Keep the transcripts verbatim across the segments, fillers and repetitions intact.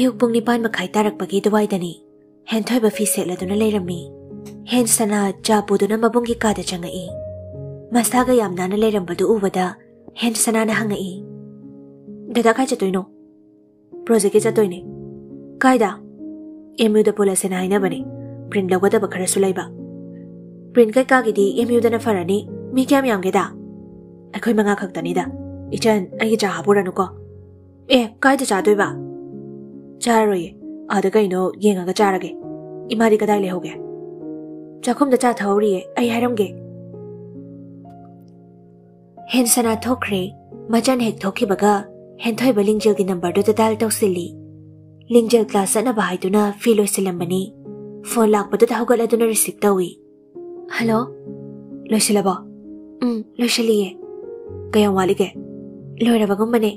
ꯑꯌꯨꯛ ꯄꯨꯡ ꯅꯤꯄꯥꯟ ꯃꯈꯥꯏ ꯇꯥꯔꯛꯄꯒꯤ ꯑꯗꯨꯋꯥꯏꯗꯅꯤ꯫ ꯍꯦꯟꯊꯣꯏꯕ ꯐꯤ ꯁꯦꯠꯂꯗꯨꯅ ꯂꯩꯔꯝꯃꯤ꯫ ꯍꯦꯟꯁꯅꯥ ꯆꯥ ꯄꯨꯗꯨꯅ ꯃꯕꯨꯡꯒꯤ ꯀꯥꯗ ꯆꯪꯉꯛꯏ꯫ ꯃꯁꯥꯒ ꯌꯥꯝ ꯅꯥꯟꯅ ꯂꯩꯔꯝꯕꯗꯨ ꯎꯕꯗ ꯍꯦꯟꯁꯅꯥꯅ ꯍꯪꯉꯛꯏ, "ꯗꯗꯥ, ꯀꯥꯏ ꯆꯠꯇꯣꯏꯅꯣ?" "ꯄ꯭ꯔꯣꯖꯦꯛꯀꯤ ꯆꯠꯇꯣꯏꯅꯦ꯫ ꯀꯥꯏꯗ?" "ꯑꯦꯝ ꯌꯨꯗ ꯄꯨꯜꯂꯁꯦꯅ ꯍꯥꯏꯅꯕꯅꯦ꯫ ꯄ꯭ꯔꯤꯟ ꯂꯧꯒꯗꯕ ꯈꯔꯁꯨ ꯂꯩꯕ꯫" "ꯄ꯭ꯔꯤꯟ ꯀꯩꯀꯥꯒꯤꯗꯤ ꯑꯦꯝ ꯌꯨꯗꯅ ꯐꯔꯅꯤ꯫ ꯃꯤ ꯀꯌꯥꯝ ꯌꯥꯝꯒꯦꯗ?" "ꯑꯩꯈꯣꯏ ꯃꯉꯥ ꯈꯛꯇꯅꯤꯗ꯫ ꯏꯆꯟ, ꯑꯩꯒꯤ ꯆꯥ ꯍꯥꯞꯄꯨꯔꯅꯨꯀꯣ?" "ꯑꯦ, ꯀꯥꯏꯗ ꯆꯥꯗꯣꯏꯕ?" "ꯆꯥꯔꯔꯣꯏꯌꯦ꯫ ꯑꯥꯗ ꯀꯩꯅꯣ ꯌꯦꯡꯉꯒ ꯆꯥꯔꯒꯦ꯫ ꯏꯃꯥꯗꯤ ꯀꯗꯥꯏ ꯂꯩꯍꯧꯒꯦ?" "ꯆꯥꯛꯈꯨꯝꯗ ꯆꯥ ꯊꯛꯍꯧꯔꯤꯌꯦ꯫ ꯑꯩ ꯍꯥꯏꯔꯝꯒꯦ꯫" ꯍꯦꯟꯁꯅꯥ ꯊꯣꯛꯈ꯭ꯔꯦ꯫ ꯃꯆꯟ ꯍꯦꯛ ꯊꯣꯛꯈꯤꯕꯒ ꯍꯦꯟꯊꯣꯏꯕ ꯂꯤꯡꯖꯦꯜꯒꯤ ꯅꯝꯕꯔꯗꯨꯗ ꯗꯥꯏꯜ ꯇꯧꯁꯤꯜꯂꯤ꯫ ꯂꯤꯡꯖꯦꯜ ꯀ꯭ꯂꯥꯁ ꯆꯠꯅꯕ ꯍꯥꯏꯗꯨꯅ ꯐꯤ ꯂꯣꯏꯁꯤꯜꯂꯝꯕꯅꯤ꯫ ꯐꯣꯟ ꯂꯥꯛꯄꯗꯨꯗ ꯍꯧꯒꯠꯂꯗꯨꯅ ꯔꯤꯁꯤꯞ ꯇꯧꯏ꯫ "ꯍꯜꯂꯣ?" "ꯂꯣꯏꯁꯤꯜꯂꯕꯣ?" "ꯎꯝ, ꯂꯣꯏꯁꯤꯜꯂꯤꯌꯦ꯫" "ꯀꯌꯥꯝ ꯋꯥꯠꯂꯤꯒꯦ?" "ꯂꯣꯏꯔꯕꯒꯨꯝꯕꯅꯦ꯫"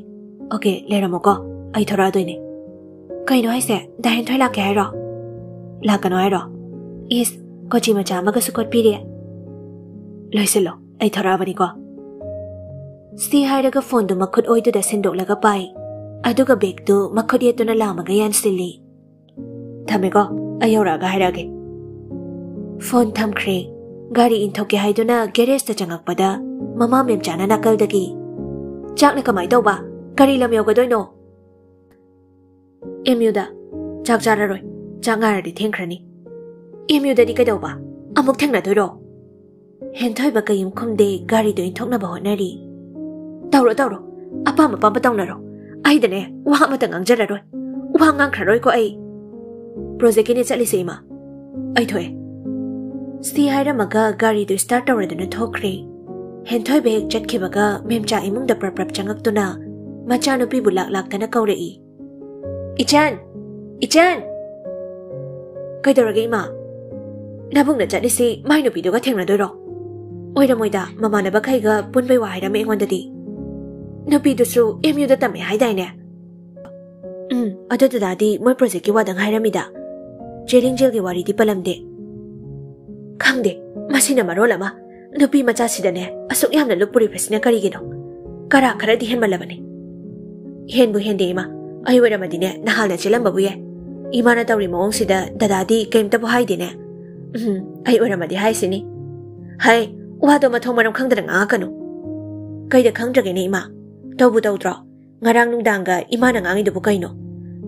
"ꯑꯣꯀꯦ, ꯂꯩꯔꯝꯃꯣꯀꯣ꯫ ꯑꯩ ꯊꯣꯔꯛꯑꯗꯣꯏꯅꯦ꯫" "ꯀꯩꯅꯣ ꯍꯥꯏꯁꯦ? ꯗꯥ ꯍꯦꯟꯊꯣꯏ ꯂꯥꯛꯀꯦ ꯍꯥꯏꯔꯣ?" "ꯂꯥꯛꯀꯅꯣ ꯍꯥꯏꯔꯣ?" "ꯏꯁ, ꯀꯣꯆꯤ ꯃꯆꯥ ꯑꯃꯒꯁꯨ ꯀꯣꯠꯄꯤꯔꯦ꯫" "ꯂꯣꯏꯁꯤꯜꯂꯣ, ꯑꯩ ꯊꯣꯔꯛꯑꯕꯅꯤꯀꯣ꯫" ꯁꯤ ꯍꯥꯏꯔꯒ ꯐꯣꯟꯗꯨ ꯃꯈꯨꯠ ꯑꯣꯏꯗꯨꯗ ꯁꯤꯟꯗꯣꯛꯂꯒ ꯄꯥꯏ꯫ ꯑꯗꯨꯒ ꯕꯦꯒꯇꯨ ꯃꯈꯨꯠ ꯌꯦꯠꯇꯨꯅ ꯂꯥꯝꯃꯒ ꯌꯥꯟꯁꯤꯜꯂꯤ꯫ "ꯊꯝꯃꯦꯀꯣ, ꯑꯩ ꯌꯧꯔꯛꯑꯒ ꯍꯥꯏꯔꯛꯑꯒꯦ꯫" ꯐꯣꯟ ꯊꯝꯈ꯭ꯔꯦ꯫ ꯒꯥꯔꯤ ꯏꯟꯊꯣꯛꯀꯦ ꯍꯥꯏꯗꯨꯅ ꯒꯦꯔꯦꯖꯇ ꯆꯪꯉꯛꯄꯗ ꯃꯃꯥ ꯃꯦꯝꯆꯥꯅ ꯅꯥꯀꯜꯗꯒꯤ, "ꯆꯥꯛꯅ ꯀꯃꯥꯏ ꯇꯧꯕ? ꯀꯔꯤ ꯂꯝ ꯌꯧꯒꯗꯣꯏꯅꯣ?" "ꯑꯦꯝ ꯌꯨꯗ꯫ ꯆꯥꯛ ꯆꯥꯔꯔꯣꯏ꯫ ꯆꯥꯛ ꯉꯥꯏꯔꯗꯤ ꯊꯦꯡꯈ꯭ꯔꯅꯤ꯫" "ꯑꯦꯝ ꯌꯨꯗꯗꯤ ꯀꯩꯗꯧꯕ? ꯑꯃꯨꯛ ꯊꯦꯡꯅꯗꯣꯏꯔꯣ?" ꯍꯦꯟꯊꯣꯏꯕ ꯀꯩꯝ ꯈꯨꯝꯗꯦ, ꯒꯥꯔꯤꯗꯨ ꯏꯟꯊꯣꯛꯅꯕ ꯍꯣꯠꯅꯔꯤ꯫ "ꯇꯧꯔꯣ, ꯇꯧꯔꯣ꯫ ꯑꯄꯥꯝ ꯑꯄꯥꯝꯕ ꯇꯧꯅꯔꯣ꯫ ꯑꯩꯗꯅꯦ, ꯋꯥ ꯑꯃꯇ ꯉꯥꯡꯖꯔꯔꯣꯏ꯫ ꯋꯥ ꯉꯥꯡꯈ꯭ꯔꯔꯣꯏꯀꯣ ꯑꯩ꯫" "ꯄ꯭ꯔꯣꯖꯦꯛꯀꯤꯅꯦ ꯆꯠꯂꯤꯁꯦ, ꯏꯃꯥ꯫ ꯑꯩ ꯊꯣꯛꯑꯦ꯫" ꯁꯤ ꯍꯥꯏꯔꯝꯃꯒ ꯒꯥꯔꯤꯗꯨ ꯁ꯭ꯇꯥꯔꯠ ꯇꯧꯔꯗꯨꯅ ꯊꯣꯛꯈ꯭ꯔꯦ꯫ ꯍꯦꯟꯊꯣꯏꯕ ꯍꯦꯛ ꯆꯠꯈꯤꯕꯒ ꯃꯦꯝꯆꯥ ꯏꯃꯨꯡꯗ ꯄ꯭ꯔꯞ ꯄ꯭ꯔꯞ ꯆꯪꯉꯛꯇꯨꯅ ꯃꯆꯥꯅꯨꯄꯤꯕꯨ ꯂꯥꯛ ꯂꯥꯛꯇꯅ ꯀꯧꯔꯛꯏ꯫ "ꯏꯆꯟ! ꯏꯆꯟ!" "ꯀꯩꯗꯧꯔꯒꯦ, ꯏꯃꯥ?" "ꯅꯕꯨꯡꯅ ꯆꯠꯂꯤꯁꯤ ꯃꯥꯏ ꯅꯨꯄꯤꯗꯨꯒ ꯊꯦꯡꯅꯗꯣꯏꯔꯣ?" "ꯑꯣꯏꯔꯝꯃꯣꯏꯗ, ꯃꯃꯥꯟꯅꯕꯈꯩꯒ ꯄꯨꯟꯕꯩ ꯋꯥ ꯍꯥꯏꯔꯝꯃꯦ ꯑꯩꯉꯣꯟꯗꯗꯤ꯫ ꯅꯨꯄꯤꯗꯨꯁꯨ ꯑꯦꯝ ꯌꯨꯗ ꯇꯝꯃꯦ ꯍꯥꯏꯗꯥꯏꯅꯦ?" "ꯎꯝ, ꯑꯗꯨ ꯗꯗꯥꯗꯤ ꯃꯣꯏ ꯄ꯭ꯔꯣꯖꯦꯛꯀꯤ ꯋꯥꯗꯪ ꯍꯥꯏꯔꯝꯃꯤꯗ꯫ ꯆꯦ ꯂꯤꯡꯖꯦꯜꯒꯤ ꯋꯥꯔꯤꯗꯤ ꯄꯜꯂꯝꯗꯦ꯫" "ꯈꯪꯗꯦ, ꯃꯁꯤꯅ ꯃꯔꯣꯜ ꯑꯃ꯫ ꯅꯨꯄꯤ ꯃꯆꯥꯁꯤꯗꯅꯦ ꯑꯁꯨꯛ ꯌꯥꯝꯅ ꯂꯨꯞ ꯄꯨꯔꯤꯕꯁꯤꯅ ꯀꯔꯤꯒꯤꯅꯣ? ꯀꯔꯥ ꯈꯔꯗꯤ ꯍꯦꯟꯃꯜꯂꯕꯅꯤ꯫" "ꯍꯦꯟꯕꯨ ꯍꯦꯟꯗꯦ, ꯏꯃꯥ꯫ ꯑꯩ ꯑꯣꯏꯔꯝꯃꯗꯤꯅꯦ, ꯅꯍꯥꯟꯅ ꯆꯦꯜꯂꯝꯕꯕꯨ ꯌꯥꯏ꯫ ꯏꯃꯥꯅ ꯇꯧꯔꯤ ꯃꯑꯣꯡꯁꯤꯗ ꯗꯗꯥꯗꯤ ꯀꯩꯝꯇꯕꯨ ꯍꯥꯏꯗꯦꯅꯦ꯫ ꯎꯝ, ꯑꯩ ꯑꯣꯏꯔꯝꯃꯗꯤ ꯍꯥꯏꯁꯤꯅꯤ꯫ ꯍꯥꯏ, ꯋꯥꯗꯣ ꯃꯊꯣꯡ ꯃꯔꯝ ꯈꯪꯗꯅ ꯉꯥꯡꯉꯛꯀꯅꯨ꯫ ꯀꯩꯗ ꯈꯪꯗ꯭ꯔꯒꯦꯅꯦ, ꯏꯃꯥ? ꯇꯧꯕꯨ ꯇꯧꯗ꯭ꯔꯣ? ꯉꯔꯥꯡ ꯅꯨꯡꯗꯥꯡꯒ ꯏꯃꯥꯅ ꯉꯥꯡꯉꯤꯗꯨꯕꯨ ꯀꯩꯅꯣ?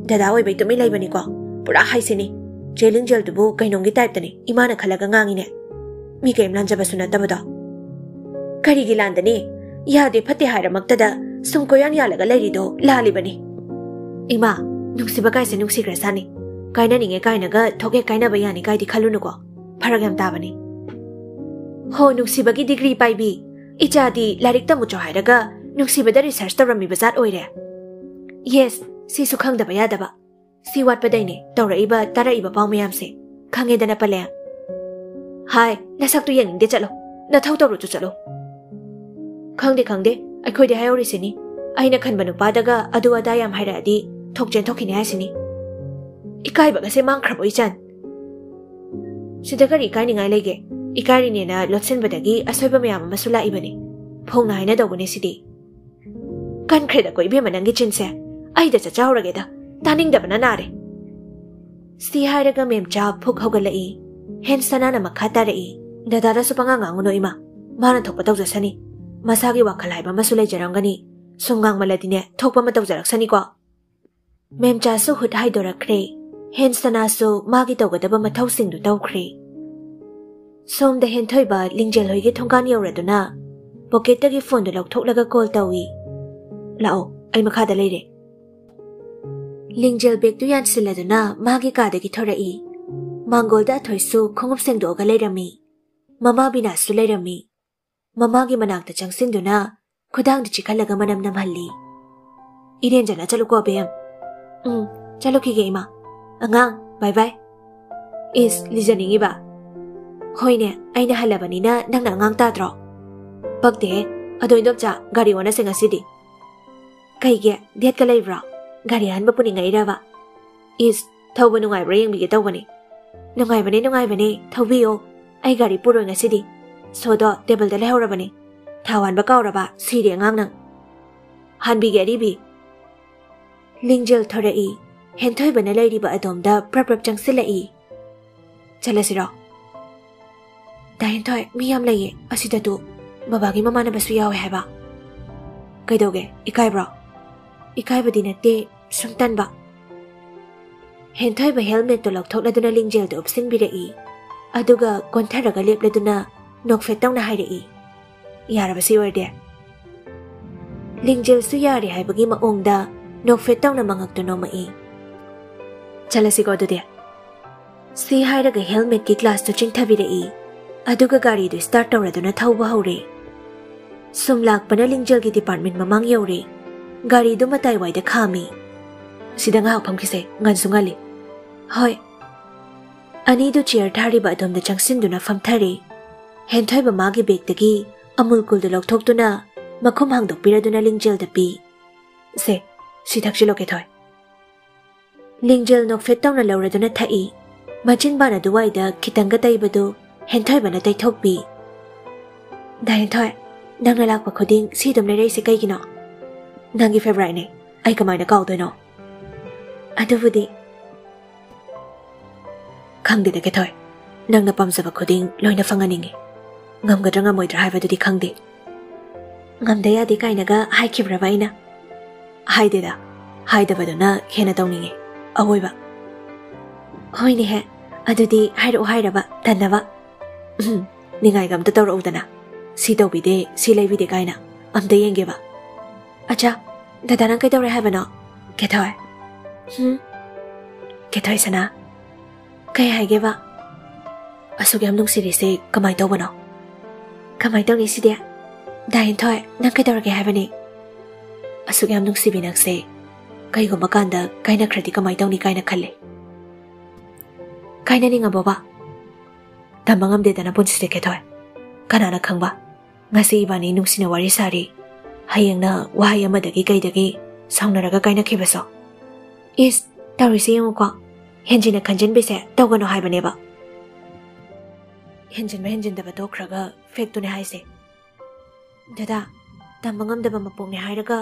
ꯗꯗꯥ ꯑꯣꯏꯕꯩ ꯇꯨꯃꯤꯟ ꯂꯩꯕꯅꯤꯀꯣ꯫ ꯄꯨꯔꯥ ꯍꯥꯏꯁꯤꯅꯤ꯫ ꯆꯦ ꯂꯤꯡꯖꯦꯜꯗꯨꯕꯨ ꯀꯩꯅꯣꯝꯒꯤ ꯇꯥꯏꯞꯇꯅꯤ ꯏꯃꯥꯅ ꯈꯜꯂꯒ ꯉꯥꯡꯉꯤꯅꯦ꯫ ꯃꯤ ꯀꯩꯝ ꯂꯥꯟꯖꯕꯁꯨ ꯅꯠꯇꯕꯗꯣ꯫ ꯀꯔꯤꯒꯤ ꯂꯥꯟꯗꯅꯤ? ꯌꯥꯗꯦ ꯐꯠꯇꯦ ꯍꯥꯏꯔꯃꯛꯇꯗ ꯁꯨꯝ ꯀꯣꯏꯌꯥꯟ ꯌꯥꯜꯂꯒ ꯂꯩꯔꯤꯗꯣ ꯂꯥꯜꯂꯤꯕꯅꯤ꯫ ꯏꯃꯥ, ꯅꯨꯡꯁꯤꯕ ꯀꯥꯏꯁꯦ ꯅꯨꯡꯁꯤꯈ꯭ꯔꯁꯥꯅꯤ꯫ ꯀꯥꯏꯅꯅꯤꯡꯉꯦ ꯀꯥꯏꯅꯒ ꯊꯣꯛ ꯍꯦꯛ ꯀꯥꯏꯅꯕ ꯌꯥꯅꯤ ꯀꯥꯏꯗꯤ ꯈꯜꯂꯨꯅꯨꯀꯣ꯫ ꯐꯔꯛ ꯌꯥꯝ ꯇꯥꯕꯅꯤ꯫ ꯍꯣ, ꯅꯨꯡꯁꯤꯕꯒꯤ ꯗꯤꯒ꯭ꯔꯤ ꯄꯥꯏꯕꯤ꯫ ꯏꯆꯥꯗꯤ ꯂꯥꯏꯔꯤꯛ ꯇꯝꯃꯨꯆꯣ ꯍꯥꯏꯔꯒ ꯅꯨꯡꯁꯤꯕꯗ ꯔꯤꯁꯔꯁ ꯇꯧꯔꯝꯃꯤꯕ ꯖꯥꯠ ꯑꯣꯏꯔꯦ꯫ ꯌꯦꯁ, ꯁꯤꯁꯨ ꯈꯪꯗꯕ ꯌꯥꯗꯕ꯫ ꯁꯤ ꯋꯥꯠꯄꯗꯩꯅꯦ ꯇꯧꯔꯛꯏꯕ ꯇꯥꯔꯛꯏꯕ ꯄꯥꯎ ꯃꯌꯥꯝꯁꯦ꯫ ꯈꯪꯉꯦꯗꯅ ꯄꯂꯦ꯫ ꯍꯥꯏ, ꯅꯁꯛꯇꯨ ꯌꯦꯡꯅꯤꯡꯗꯦ, ꯆꯠꯂꯣ꯫ ꯅꯊꯧ ꯇꯧꯔꯨꯆꯣ, ꯆꯠꯂꯣ꯫ ꯈꯪꯗꯦ, ꯈꯪꯗꯦ, ꯑꯩꯈꯣꯏꯗꯤ ꯍꯥꯏꯍꯧꯔꯤꯁꯤꯅꯤ꯫ ꯑꯩꯅ ꯈꯟꯕ ꯅꯨꯄꯥꯗꯒ ꯑꯗꯨ ꯑꯗꯥ ꯌꯥꯝ ꯍꯥꯏꯔꯛꯑꯗꯤ ꯊꯣꯛ ꯆꯦꯟꯊꯣꯛꯈꯤꯅꯤ ꯍꯥꯏꯁꯤꯅꯤ꯫ ꯏꯀꯥꯏꯕꯒꯁꯦ ꯃꯥꯡꯈ꯭ꯔꯕꯣ ꯏꯆꯟ? ꯁꯤꯗ ꯀꯔꯤ ꯏꯀꯥꯏꯅꯤꯡꯉꯥꯏ ꯂꯩꯒꯦ? ꯏꯀꯥꯏꯔꯤꯅꯦꯅ ꯂꯣꯠꯁꯤꯟꯕꯗꯒꯤ ꯑꯁꯣꯏꯕ ꯃꯌꯥꯝ ꯑꯃꯁꯨ ꯂꯥꯛꯏꯕꯅꯤ꯫ ꯐꯣꯡꯅ ꯍꯥꯏꯅꯗꯧꯕꯅꯦ ꯁꯤꯗꯤ꯫ ꯀꯟꯈ꯭ꯔꯦꯗꯀꯣ ꯏꯕꯦꯝꯃ ꯅꯪꯒꯤ ꯆꯤꯟꯁꯦ꯫ ꯑꯩꯗ ꯆꯠꯆꯍꯧꯔꯒꯦꯗ꯫ ꯇꯥꯅꯤꯡꯗꯕꯅ ꯅꯥꯔꯦ꯫ ꯁꯤ ꯍꯥꯏꯔꯒ ꯃꯦꯝꯆꯥ ꯐꯨꯛ ꯍꯧꯒꯠꯂꯛꯏ꯫ ꯍꯦꯟ ꯁꯅꯥꯅ ꯃꯈꯥ ꯇꯥꯔꯛꯏ꯫ ꯗꯗꯥꯗꯁꯨ ꯄꯉꯥꯡ ꯉꯥꯡꯉꯨꯅꯨ ꯏꯃꯥ꯫ ꯃꯥꯅ ꯊꯣꯛꯄ ꯇꯧꯖꯁꯅꯤ꯫ ꯃꯁꯥꯒꯤ ꯋꯥꯈꯜ ꯍꯥꯏꯕ ꯑꯃꯁꯨ ꯂꯩꯖꯔꯝꯒꯅꯤ꯫ ꯁꯨꯝ ꯉꯥꯡꯃꯜꯂꯗꯤꯅꯦ ꯊꯣꯛꯄ ꯑꯃ ꯇꯧꯖꯔꯛꯁꯅꯤꯀꯣ꯫ ꯃꯦꯝꯆꯥꯁꯨ ꯍꯨꯠ ꯍꯥꯏꯗꯣꯔꯛꯈ꯭ꯔꯦ꯫ ꯍꯦꯟ ꯁꯅꯥꯁꯨ ꯃꯥꯒꯤ ꯇꯧꯒꯗꯕ ꯃꯊꯧꯁꯤꯡꯗꯨ ꯇꯧꯈ꯭ꯔꯦ꯫ ꯁꯣꯝꯗ ꯍꯦꯟꯊꯣꯏꯕ ꯂꯤꯡꯖꯦꯜ ꯍꯣꯏꯒꯤ ꯊꯣꯡꯒꯥꯟ ꯌꯧꯔꯗꯨꯅ ꯄꯣꯀꯦꯠꯇꯒꯤ ꯐꯣꯟꯗꯨ ꯂꯧꯊꯣꯛꯂꯒ ꯀꯣꯜ ꯇꯧꯏ꯫ "ꯂꯥꯛꯑꯣ, ꯑꯩ ꯃꯈꯥꯗ ꯂꯩꯔꯦ꯫" ꯂꯤꯡꯖꯦꯜ ꯕꯦꯒꯇꯨ ꯌꯥꯟꯁꯤꯜꯂꯗꯨꯅ ꯃꯥꯒꯤ ꯀꯥꯗꯒꯤ ꯊꯣꯔꯛꯏ꯫ ꯃꯥꯡꯒꯣꯜꯗ ꯑꯊꯣꯏꯁꯨ ꯈꯣꯡꯎꯞ ꯁꯦꯡꯗꯣꯛꯑꯒ ꯂꯩꯔꯝꯃꯤ꯫ ꯃꯃꯥ ꯕꯤꯅꯥꯁꯁꯨ ꯂꯩꯔꯝꯃꯤ꯫ ꯃꯃꯥꯒꯤ ꯃꯅꯥꯛꯇ ꯆꯪꯁꯤꯟꯗꯨꯅ ꯈꯨꯗꯥꯡꯗ ꯆꯤꯛꯍꯜꯂꯒ ꯃꯅꯝ ꯅꯝꯍꯜꯂꯤ꯫ "ꯏꯔꯦꯟꯖꯅ ꯆꯠꯂꯨꯀꯣ, ꯕꯦꯝ꯫" "ꯎꯝ, ꯆꯠꯂꯨꯈꯤꯒꯦ, ꯏꯃꯥ꯫ ꯑꯉꯥꯡ, ꯕꯥꯏ ꯕꯥꯏ꯫" "ꯏꯁ, ꯂꯤꯖꯅꯤꯡꯉꯤꯕ?" "ꯍꯣꯏꯅꯦ, ꯑꯩꯅ ꯍꯜꯂꯕꯅꯤꯅ ꯅꯪꯅ ꯑꯉꯥꯡ ꯇꯥꯗ꯭ꯔꯣ?" "ꯄꯛꯇꯦꯍꯦ꯫ ꯑꯗꯣ ꯏꯟꯗꯣꯝꯆꯥ, ꯒꯥꯔꯤ ꯑꯣꯟꯅꯁꯦ ꯉꯁꯤꯗꯤ꯫" "ꯀꯩꯒꯤ? ꯗꯦꯠꯀ ꯂꯩꯕ꯭ꯔꯣ? ꯒꯥꯔꯤ ꯑꯍꯟꯕ ꯄꯨꯅꯤꯡꯉꯛꯏꯔꯕ?" "ꯏꯁ, ꯊꯧꯕ ꯅꯨꯡꯉꯥꯏꯕ꯭ꯔꯥ ꯌꯦꯡꯕꯤꯒꯦ ꯇꯧꯕꯅꯤ꯫" "ꯅꯨꯡꯉꯥꯏꯕꯅꯦ, ꯅꯨꯡꯉꯥꯏꯕꯅꯦ, ꯊꯧꯕꯤꯌꯣ꯫ ꯑꯩ ꯒꯥꯔꯤ ꯄꯨꯔꯣꯏ ꯉꯁꯤꯗꯤ꯫ ꯁꯣꯗꯣ ꯇꯦꯕꯜꯗ ꯂꯩꯍꯧꯔꯕꯅꯦ꯫ ꯊꯥꯎ ꯍꯥꯟꯕ ꯀꯥꯎꯔꯕ? ꯁꯤꯔꯦ ꯑꯉꯥꯡ ꯅꯪ꯫" "ꯍꯥꯟꯕꯤꯒꯦ ꯑꯔꯤꯕꯤ꯫" ꯂꯤꯡꯖꯦꯜ ꯊꯣꯔꯛꯏ꯫ ꯍꯦꯟꯊꯣꯏꯕꯅ ꯂꯩꯔꯤꯕ ꯑꯗꯣꯝꯗ ꯄ꯭ꯔꯞ ꯄ꯭ꯔꯞ ꯆꯪꯁꯤꯜꯂꯛꯏ꯫ "ꯆꯠꯂꯁꯤꯔꯣ?" "ꯗꯥ ꯍꯦꯟꯊꯣꯏ, ꯃꯤ ꯌꯥꯝ ꯂꯩꯌꯦ ꯑꯁꯤꯗ꯫ ꯇꯨ, ꯕꯕꯥꯒꯤ ꯃꯃꯥꯟꯅꯕꯁꯨ ꯌꯥꯎꯋꯦ ꯍꯥꯏꯕ꯫" "ꯀꯩꯗꯧꯒꯦ? ꯏꯀꯥꯏꯕ꯭ꯔꯣ?" "ꯏꯀꯥꯏꯕꯗꯤ ꯅꯠꯇꯦ, ꯁꯨꯝ ꯇꯟꯕ꯫" ꯍꯦꯟꯊꯣꯏꯕ ꯍꯦꯜꯃꯦꯠꯇꯨ ꯂꯧꯊꯣꯛꯂꯗꯨꯅ ꯂꯤꯡꯖꯦꯜꯗ ꯎꯞꯁꯤꯟꯕꯤꯔꯛꯏ꯫ ꯑꯗꯨꯒ ꯀꯣꯟꯊꯔꯒ ꯂꯦꯞꯂꯗꯨꯅ ꯅꯣꯛꯐꯦꯠ ꯇꯧꯅ ꯍꯥꯏꯔꯛꯏ, "ꯌꯥꯔꯕ ꯁꯤ ꯑꯣꯏꯔꯗꯤ?" ꯂꯤꯡꯖꯦꯜꯁꯨ ꯌꯥꯔꯦ ꯍꯥꯏꯕꯒꯤ ꯃꯑꯣꯡꯗ ꯅꯣꯛꯐꯦꯠ ꯇꯧꯅ ꯃꯉꯛꯇꯨ ꯅꯣꯝꯃꯛꯏ꯫ "ꯆꯠꯂꯁꯤꯀꯣ ꯑꯗꯨꯗꯤ꯫" ꯁꯤ ꯍꯥꯏꯔꯒ ꯍꯦꯜꯃꯦꯠꯀꯤ ꯒ꯭ꯂꯥꯁꯇꯨ ꯆꯤꯡꯊꯕꯤꯔꯛꯏ꯫ ꯑꯗꯨꯒ ꯒꯥꯔꯤꯗꯨ ꯁ꯭ꯇꯥꯔꯠ ꯇꯧꯔꯗꯨꯅ ꯊꯧꯕ ꯍꯧꯔꯦ꯫ ꯁꯨꯝ ꯂꯥꯛꯄꯅ ꯂꯤꯡꯖꯦꯜꯒꯤ ꯗꯤꯄꯥꯔꯠꯃꯦꯟ ꯃꯃꯥꯡ ꯌꯧꯔꯦ꯫ ꯒꯥꯔꯤꯗꯨ ꯃꯇꯥꯏꯋꯥꯏꯗ ꯈꯥꯝꯃꯤ꯫ "ꯁꯤꯗ ꯉꯥꯏꯍꯥꯛ ꯐꯝꯈꯤꯁꯦ, ꯉꯟꯁꯨ ꯉꯜꯂꯤ꯫" "ꯍꯣꯏ꯫" ꯑꯅꯤꯗꯨ ꯆꯤꯌꯔ ꯊꯥꯔꯤꯕ ꯑꯗꯣꯝꯗ ꯆꯪꯁꯤꯟꯗꯨꯅ ꯐꯝꯊꯔꯦ꯫ ꯍꯦꯟꯊꯣꯏꯕ ꯃꯥꯒꯤ ꯕꯦꯒꯇꯒꯤ ꯑꯃꯨꯜ ꯀꯨꯜꯗꯨ ꯂꯧꯊꯣꯛꯇꯨꯅ ꯃꯈꯨꯝ ꯍꯥꯡꯗꯣꯛꯄꯤꯔꯗꯨꯅ ꯂꯤꯡꯖꯦꯜꯗ ꯄꯤ꯫ "ꯁꯦ, ꯁꯤ ꯊꯛꯆꯤꯜꯂꯣ ꯀꯦꯊꯣꯏ꯫" ꯂꯤꯡꯖꯦꯜ ꯅꯣꯛꯐꯦꯠ ꯇꯧꯅ ꯂꯧꯔꯗꯨꯅ ꯊꯛꯏ꯫ ꯃꯆꯤꯟꯕꯥꯟ ꯑꯗꯨꯋꯥꯏꯗ ꯈꯤꯇꯪꯒ ꯇꯩꯕꯗꯨ ꯍꯦꯟꯊꯣꯏꯕꯅ ꯇꯩꯊꯣꯛꯄꯤ꯫ "ꯗꯥ ꯍꯦꯟꯊꯣꯏ, ꯅꯪꯅ ꯂꯥꯛꯄ ꯈꯨꯗꯤꯡ ꯁꯤ ꯑꯗꯨꯝ ꯂꯩꯔꯛꯏꯁꯦ ꯀꯩꯒꯤꯅꯣ?" "ꯅꯪꯒꯤ ꯐꯦꯚꯣꯔꯥꯏꯠꯅꯦ, ꯑꯩ ꯀꯃꯥꯏꯅ ꯀꯥꯎꯗꯣꯏꯅꯣ?" "ꯑꯗꯨꯕꯨꯗꯤ ꯈꯪꯗꯦꯗ ꯀꯦꯊꯣꯏ, ꯅꯪꯅ ꯄꯥꯝꯖꯕ ꯈꯨꯗꯤꯡ ꯂꯣꯏꯅ ꯐꯪꯍꯟꯅꯤꯡꯉꯤ꯫ ꯉꯝꯒꯗ꯭ꯔꯥ ꯉꯝꯃꯣꯏꯗ꯭ꯔꯥ ꯍꯥꯏꯕꯗꯨꯗꯤ ꯈꯪꯗꯦ꯫" "ꯉꯝꯗ ꯌꯥꯗꯦ ꯀꯥꯏꯅꯒ ꯍꯥꯏꯈꯤꯕ꯭ꯔꯕ ꯑꯩꯅ?" "ꯍꯥꯏꯗꯦꯗ, ꯍꯥꯏꯗꯕꯗꯨꯅ ꯍꯦꯟꯅ ꯇꯧꯅꯤꯡꯉꯤ꯫ ꯑꯋꯣꯏꯕ꯫" "ꯍꯣꯏꯅꯦꯍꯦ, ꯑꯗꯨꯗꯤ ꯍꯥꯏꯔꯛꯑꯣ ꯍꯥꯏꯔꯕ ꯇꯟꯅꯕ?" "ꯎꯝ, ꯅꯤꯡꯉꯥꯏꯒ ꯑꯝꯇ ꯇꯧꯔꯛꯎꯗꯅ꯫ ꯁꯤ ꯇꯧꯕꯤꯗꯦ, ꯁꯤ ꯂꯩꯕꯤꯗꯦ ꯀꯥꯏꯅ꯫ ꯑꯝꯇ ꯌꯦꯡꯒꯦꯕ꯫ ꯑꯠꯆꯥ, ꯗꯗꯥ ꯅꯪ ꯀꯩꯗꯧꯔꯦ ꯍꯥꯏꯕꯅꯣ?" "ꯀꯦꯊꯣꯏ꯫" "ꯍꯨꯝ? ꯀꯦꯊꯣꯏ ꯁꯅꯥ, ꯀꯩ ꯍꯥꯏꯒꯦꯕ? ꯑꯁꯨꯛ ꯌꯥꯝ ꯅꯨꯡꯁꯤꯔꯤꯁꯦ ꯀꯃꯥꯏ ꯇꯧꯕꯅꯣ?" "ꯀꯃꯥꯏ ꯇꯧꯅꯤ ꯁꯤꯗꯤ? ꯗꯥ ꯍꯦꯟꯊꯣꯏ, ꯅꯪ ꯀꯩꯗꯧꯔꯒꯦ ꯍꯥꯏꯕꯅꯤ?" "ꯑꯁꯨꯛ ꯌꯥꯝ ꯅꯨꯡꯁꯤꯕꯤ ꯅꯪꯁꯦ ꯀꯩꯒꯨꯝꯕ ꯀꯥꯟꯗ ꯀꯥꯏꯅꯈ꯭ꯔꯗꯤ ꯀꯃꯥꯏ ꯇꯧꯅꯤ ꯀꯥꯏꯅ ꯈꯜꯂꯦ꯫" "ꯀꯥꯏꯅꯅꯤꯡꯉꯕꯣꯕ?" "ꯇꯝꯕ ꯉꯝꯗꯦꯗꯅ ꯄꯨꯟꯁꯤꯁꯦ ꯀꯦꯊꯣꯏ꯫ ꯀꯅꯥꯅ ꯈꯪꯕ? ꯉꯁꯤ ꯏꯕꯥꯅꯤ ꯅꯨꯡꯁꯤꯅ ꯋꯥꯔꯤ ꯁꯥꯔꯤ, ꯍꯌꯦꯡꯅ ꯋꯥꯍꯩ ꯑꯃꯗꯒꯤ ꯀꯩꯗꯒꯤ ꯁꯥꯎꯅꯔꯒ ꯀꯥꯏꯅꯈꯤꯕꯁꯨ꯫" "ꯏꯁ, ꯇꯧꯔꯤꯁꯦ ꯌꯦꯡꯉꯨꯀꯣ꯫ ꯍꯦꯟꯖꯤꯟꯅ ꯈꯟꯖꯤꯟꯕꯤꯁꯦ ꯇꯧꯒꯅꯨ ꯍꯥꯏꯕꯅꯦꯕ꯫" "ꯍꯦꯟꯖꯤꯟꯕ ꯍꯦꯟꯖꯤꯟꯗꯕ ꯇꯣꯛꯈ꯭ꯔꯒ ꯐꯦꯛꯇꯨꯅꯦ ꯍꯥꯏꯁꯦ꯫ ꯗꯗꯥ, ꯇꯝꯕ ꯉꯝꯗꯕ ꯃꯄꯣꯛꯅꯦ ꯍꯥꯏꯔꯒ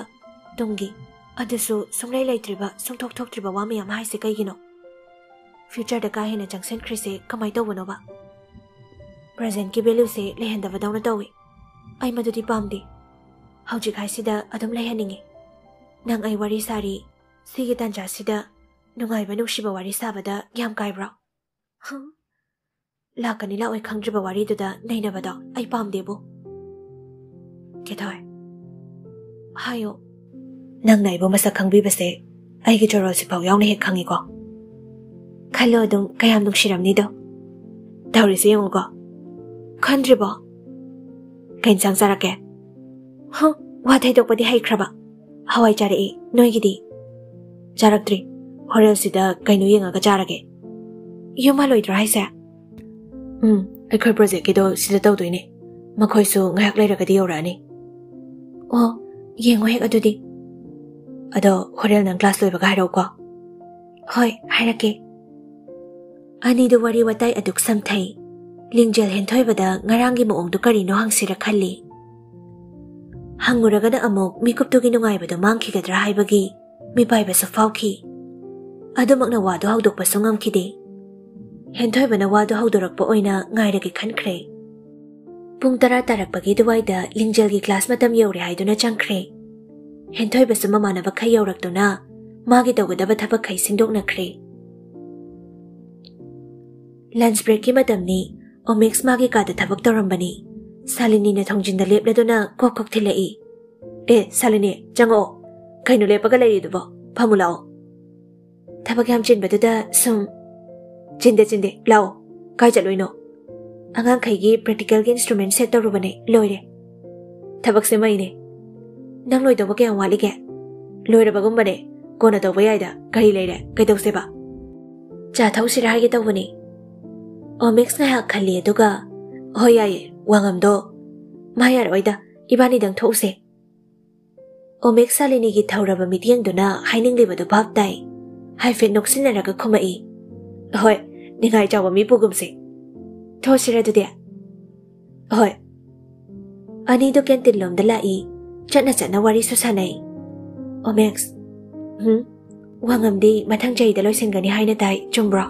ꯇꯨꯡꯒꯤ ꯑꯗꯨꯁꯨ ꯁꯨꯡꯂꯩ ꯂꯩꯇ꯭ꯔꯤꯕ, ꯁꯨꯡꯊꯣꯛ ꯊꯣꯛꯇ꯭ꯔꯤꯕ ꯋꯥ ꯃꯌꯥꯝ ꯍꯥꯏꯁꯦ ꯀꯩꯒꯤꯅꯣ? Futureꯗ ꯀꯥ ꯍꯦꯟꯅ ꯆꯪꯁꯤꯟꯈ꯭ꯔꯤꯁꯦ ꯀꯃꯥꯏ ꯇꯧꯕꯅꯣꯕ? Presentꯀꯤ valueꯁꯦ ꯂꯩꯍꯟꯗꯕꯗꯧꯅ ꯇꯧꯏ꯫ ꯑꯩ ꯃꯗꯨꯗꯤ ꯄꯥꯝꯗꯦ꯫ ꯍꯧꯖꯤꯛ ꯍꯥꯏꯁꯤꯗ ꯑꯗꯨꯝ ꯂꯩꯍꯟꯅꯤꯡꯉꯤ꯫ ꯅꯪ ꯑꯩ ꯋꯥꯔꯤ ꯁꯥꯔꯤ, ꯁꯤꯒꯤ ꯇꯥꯟꯖꯥꯁꯤꯗ ꯅꯨꯡꯉꯥꯏꯕ ꯅꯨꯡꯁꯤꯕ ꯋꯥꯔꯤ ꯁꯥꯕꯗ ꯌꯥꯝ ꯀꯥꯏꯕ꯭ꯔꯣ? ꯍꯝ? ꯂꯥꯛꯀꯅꯤ ꯂꯥꯛꯑꯣꯏ ꯈꯪꯗ꯭ꯔꯤꯕ ꯋꯥꯔꯤꯗꯨꯗ ꯅꯩꯅꯕꯗꯣ ꯑꯩ ꯄꯥꯝꯗꯦꯕꯨ꯫ ꯀꯦꯊꯣꯏ, ꯍꯥꯏꯌꯣ꯫ ꯅꯪꯅ ꯑꯩꯕꯨ ꯃꯁꯛ ꯈꯪꯕꯤꯕꯁꯦ ꯑꯩꯒꯤ ꯆꯣꯔꯣꯜꯁꯤꯐꯥꯎ ꯌꯥꯎꯅ ꯍꯦꯛ ꯈꯪꯉꯤꯀꯣ꯫ ꯈꯜꯂꯣ ꯑꯗꯨꯝ ꯀꯌꯥꯝ ꯅꯨꯡꯁꯤꯔꯝꯅꯤꯗꯣ꯫ ꯇꯧꯔꯤꯁꯦ ꯌꯦꯡꯉꯨꯀꯣ꯫ ꯈꯟꯗ꯭ꯔꯤꯕꯣ? ꯀꯩ ꯏꯟꯁꯥꯡ ꯆꯥꯔꯛꯀꯦ? ꯍ, ꯋꯥ ꯊꯩꯗꯣꯛꯄꯗꯤ ꯍꯩꯈ꯭ꯔꯕ? ꯍꯋꯥꯏ ꯆꯥꯔꯛꯏ, ꯅꯣꯏꯒꯤꯗꯤ? ꯆꯥꯔꯛꯇ꯭ꯔꯤ꯫ ꯍꯣꯔꯦꯜꯁꯤꯗ ꯀꯩꯅꯣ ꯌꯦꯡꯉꯒ ꯆꯥꯔꯒꯦ꯫ ꯌꯨꯝ ꯍꯜꯂꯣꯏꯗ꯭ꯔꯣ ꯍꯥꯏꯁꯦ? ꯎꯝ, ꯑꯩꯈꯣꯏ projectꯀꯤꯗꯣ ꯁꯤꯗ ꯇꯧꯗꯣꯏꯅꯦ꯫ ꯃꯈꯣꯏꯁꯨ ꯉꯥꯏꯍꯥꯛ ꯂꯩꯔꯒꯗꯤ ꯌꯧꯔꯛꯑꯅꯤ꯫ ꯑꯣ, ꯌꯦꯡꯉꯣ ꯍꯦꯛ ꯑꯗꯨꯗꯤ꯫ ꯑꯗꯣ ꯍꯣꯔꯦꯟ ꯅꯪ class ꯂꯣꯏꯕꯒ ꯍꯥꯏꯔꯛꯎꯀꯣ꯫ ꯍꯣꯏ, ꯍꯥꯏꯔꯛꯀꯦ꯫ ꯑꯅꯤꯗꯨ ꯋꯥꯔꯤ ꯋꯥꯇꯥꯏ ꯑꯗꯨꯛ ꯁꯝꯊꯩ꯫ ꯂꯤꯡꯖꯦꯜ ꯍꯦꯟꯊꯣꯏꯕꯗ ꯉꯔꯥꯡꯒꯤ ꯃꯑꯣꯡꯗꯨ ꯀꯔꯤꯅꯣ ꯍꯪꯁꯤꯔ ꯈꯜꯂꯤ꯫ ꯍꯪꯉꯨꯔꯒꯅ ꯑꯃꯨꯛ ꯃꯤꯀꯨꯞꯇꯨꯒꯤ ꯅꯨꯡꯉꯥꯏꯕꯗꯨ ꯃꯥꯡꯈꯤꯒꯗ꯭ꯔꯥ ꯍꯥꯏꯕꯒꯤ ꯃꯤꯄꯥꯏꯕꯁꯨ ꯐꯥꯎꯈꯤ꯫ ꯑꯗꯨꯃꯛꯅ ꯋꯥꯗꯨ ꯍꯧꯗꯣꯛꯄꯁꯨ ꯉꯝꯈꯤꯗꯦ꯫ ꯍꯦꯟꯊꯣꯏꯕꯅ ꯋꯥꯗꯨ ꯍꯧꯗꯣꯔꯛꯄ ꯑꯣꯏꯅ ꯉꯥꯏꯔꯒꯦ ꯈꯟꯈ꯭ꯔꯦ꯫ ꯄꯨꯡ ꯇꯔꯥ ꯇꯥꯔꯛꯄꯒꯤ ꯑꯗꯨꯋꯥꯏꯗ ꯂꯤꯡꯖꯦꯜꯒꯤ class ꯃꯇꯝ ꯌꯧꯔꯦ ꯍꯥꯏꯗꯨꯅ ꯆꯪꯈ꯭ꯔꯦ꯫ ꯍꯦꯟꯊꯣꯏꯕꯁꯨ ꯃꯃꯥꯟꯅꯕꯈꯩ ꯌꯧꯔꯛꯇꯨꯅ ꯃꯥꯒꯤ ꯇꯧꯒꯗꯕ ꯊꯕꯛꯈꯩ ꯁꯤꯟꯗꯣꯛꯅꯈ꯭ꯔꯦ꯫ Lunch breakꯀꯤ ꯃꯇꯝꯅꯤ꯫ ꯑꯣꯃꯦꯛꯁ ꯃꯥꯒꯤ ꯀꯥꯗ ꯊꯕꯛ ꯇꯧꯔꯝꯕꯅꯤ꯫ ꯁꯥꯂꯤꯅꯤꯅ ꯊꯣꯡꯖꯤꯟꯗ ꯂꯦꯞꯂꯗꯨꯅ ꯀꯣꯛ ꯀꯣꯛ ꯊꯤꯜꯂꯛꯏ꯫ "ꯑꯦ, ꯁꯥꯂꯤꯅꯤ, ꯆꯪꯉꯛꯑꯣ꯫ ꯀꯩꯅꯣ ꯂꯦꯞꯄꯒ ꯂꯩꯔꯤꯗꯨꯕꯣ? ꯐꯝꯃꯨ ꯂꯥꯛꯑꯣ꯫" ꯊꯕꯛ ꯌꯥꯝ ꯆꯤꯟꯕꯗꯨꯗ ꯁꯨꯝ꯫ "ꯆꯤꯟꯗꯦ, ꯆꯤꯟꯗꯦ, ꯂꯥꯛꯑꯣ꯫ ꯀꯥꯏ ꯆꯠꯂꯨꯏꯅꯣ?" "ꯑꯉꯥꯡꯈꯩꯒꯤ practicalꯒꯤ instrument set ꯇꯧꯔꯨꯕꯅꯦ, ꯂꯣꯏꯔꯦ꯫" "ꯊꯕꯛꯁꯦ ꯃꯩꯅꯦ꯫ ꯅꯪ ꯂꯣꯏꯗꯧꯕ ꯀꯌꯥꯝ ꯋꯥꯠꯂꯤꯒꯦ?" "ꯂꯣꯏꯔꯕꯒꯨꯝꯕꯅꯦ꯫ ꯀꯣꯟꯅ ꯇꯧꯕ ꯌꯥꯏꯗ꯫ ꯀꯔꯤ ꯂꯩꯔꯦ? ꯀꯩꯗꯧꯁꯦꯕ?" "ꯆꯥ ꯊꯛꯎꯁꯤꯔꯥ ꯍꯥꯏꯒꯦ ꯇꯧꯕꯅꯦ꯫" ꯑꯣꯃꯦꯛꯁ ꯉꯥꯏꯍꯥꯛ ꯈꯜꯂꯤ, ꯑꯗꯨꯒ, "ꯍꯣꯏ, ꯌꯥꯏꯌꯦ, ꯋꯥꯉꯝꯗꯣ ꯃꯥ ꯌꯥꯔꯛꯑꯣꯏꯗ, ꯏꯕꯥꯅꯤꯗꯪ ꯊꯣꯛꯎꯁꯦ꯫" ꯑꯣꯃꯦꯛꯁ ꯁꯥꯂꯤꯅꯤꯒꯤ ꯊꯧꯔꯕ ꯃꯤꯠꯌꯦꯡꯗꯨꯅ ꯍꯥꯏꯅꯤꯡꯂꯤꯕꯗꯨ ꯚꯥꯞ ꯇꯥꯏ꯫ ꯍꯥꯏꯐꯦꯠ ꯅꯣꯛꯁꯤꯟꯅꯔꯒ ꯈꯨꯝꯃꯛꯏ, "ꯍꯣꯏ, ꯅꯤꯡꯉꯥꯏ ꯆꯥꯎꯕ ꯃꯤ ꯄꯨꯒꯨꯝꯁꯦ꯫ ꯊꯣꯛꯁꯤꯔ ꯑꯗꯨꯗꯤ?" "ꯍꯣꯏ꯫" ꯑꯅꯤꯗꯨ canteen ꯂꯣꯝꯗ ꯂꯥꯛꯏ꯫ ꯆꯠꯅ ꯆꯠꯅ ꯋꯥꯔꯤꯁꯨ ꯁꯥꯟꯅꯩ꯫ ꯑꯣꯃꯦꯛꯁ, ꯎꯝ? ꯋꯥꯉꯝꯗꯤ ꯃꯊꯪ ꯆꯍꯤꯗ ꯂꯣꯏꯁꯤꯟꯒꯅꯤ ꯍꯥꯏꯅ ꯇꯥꯏ, ꯆꯨꯝꯕ꯭ꯔꯣ?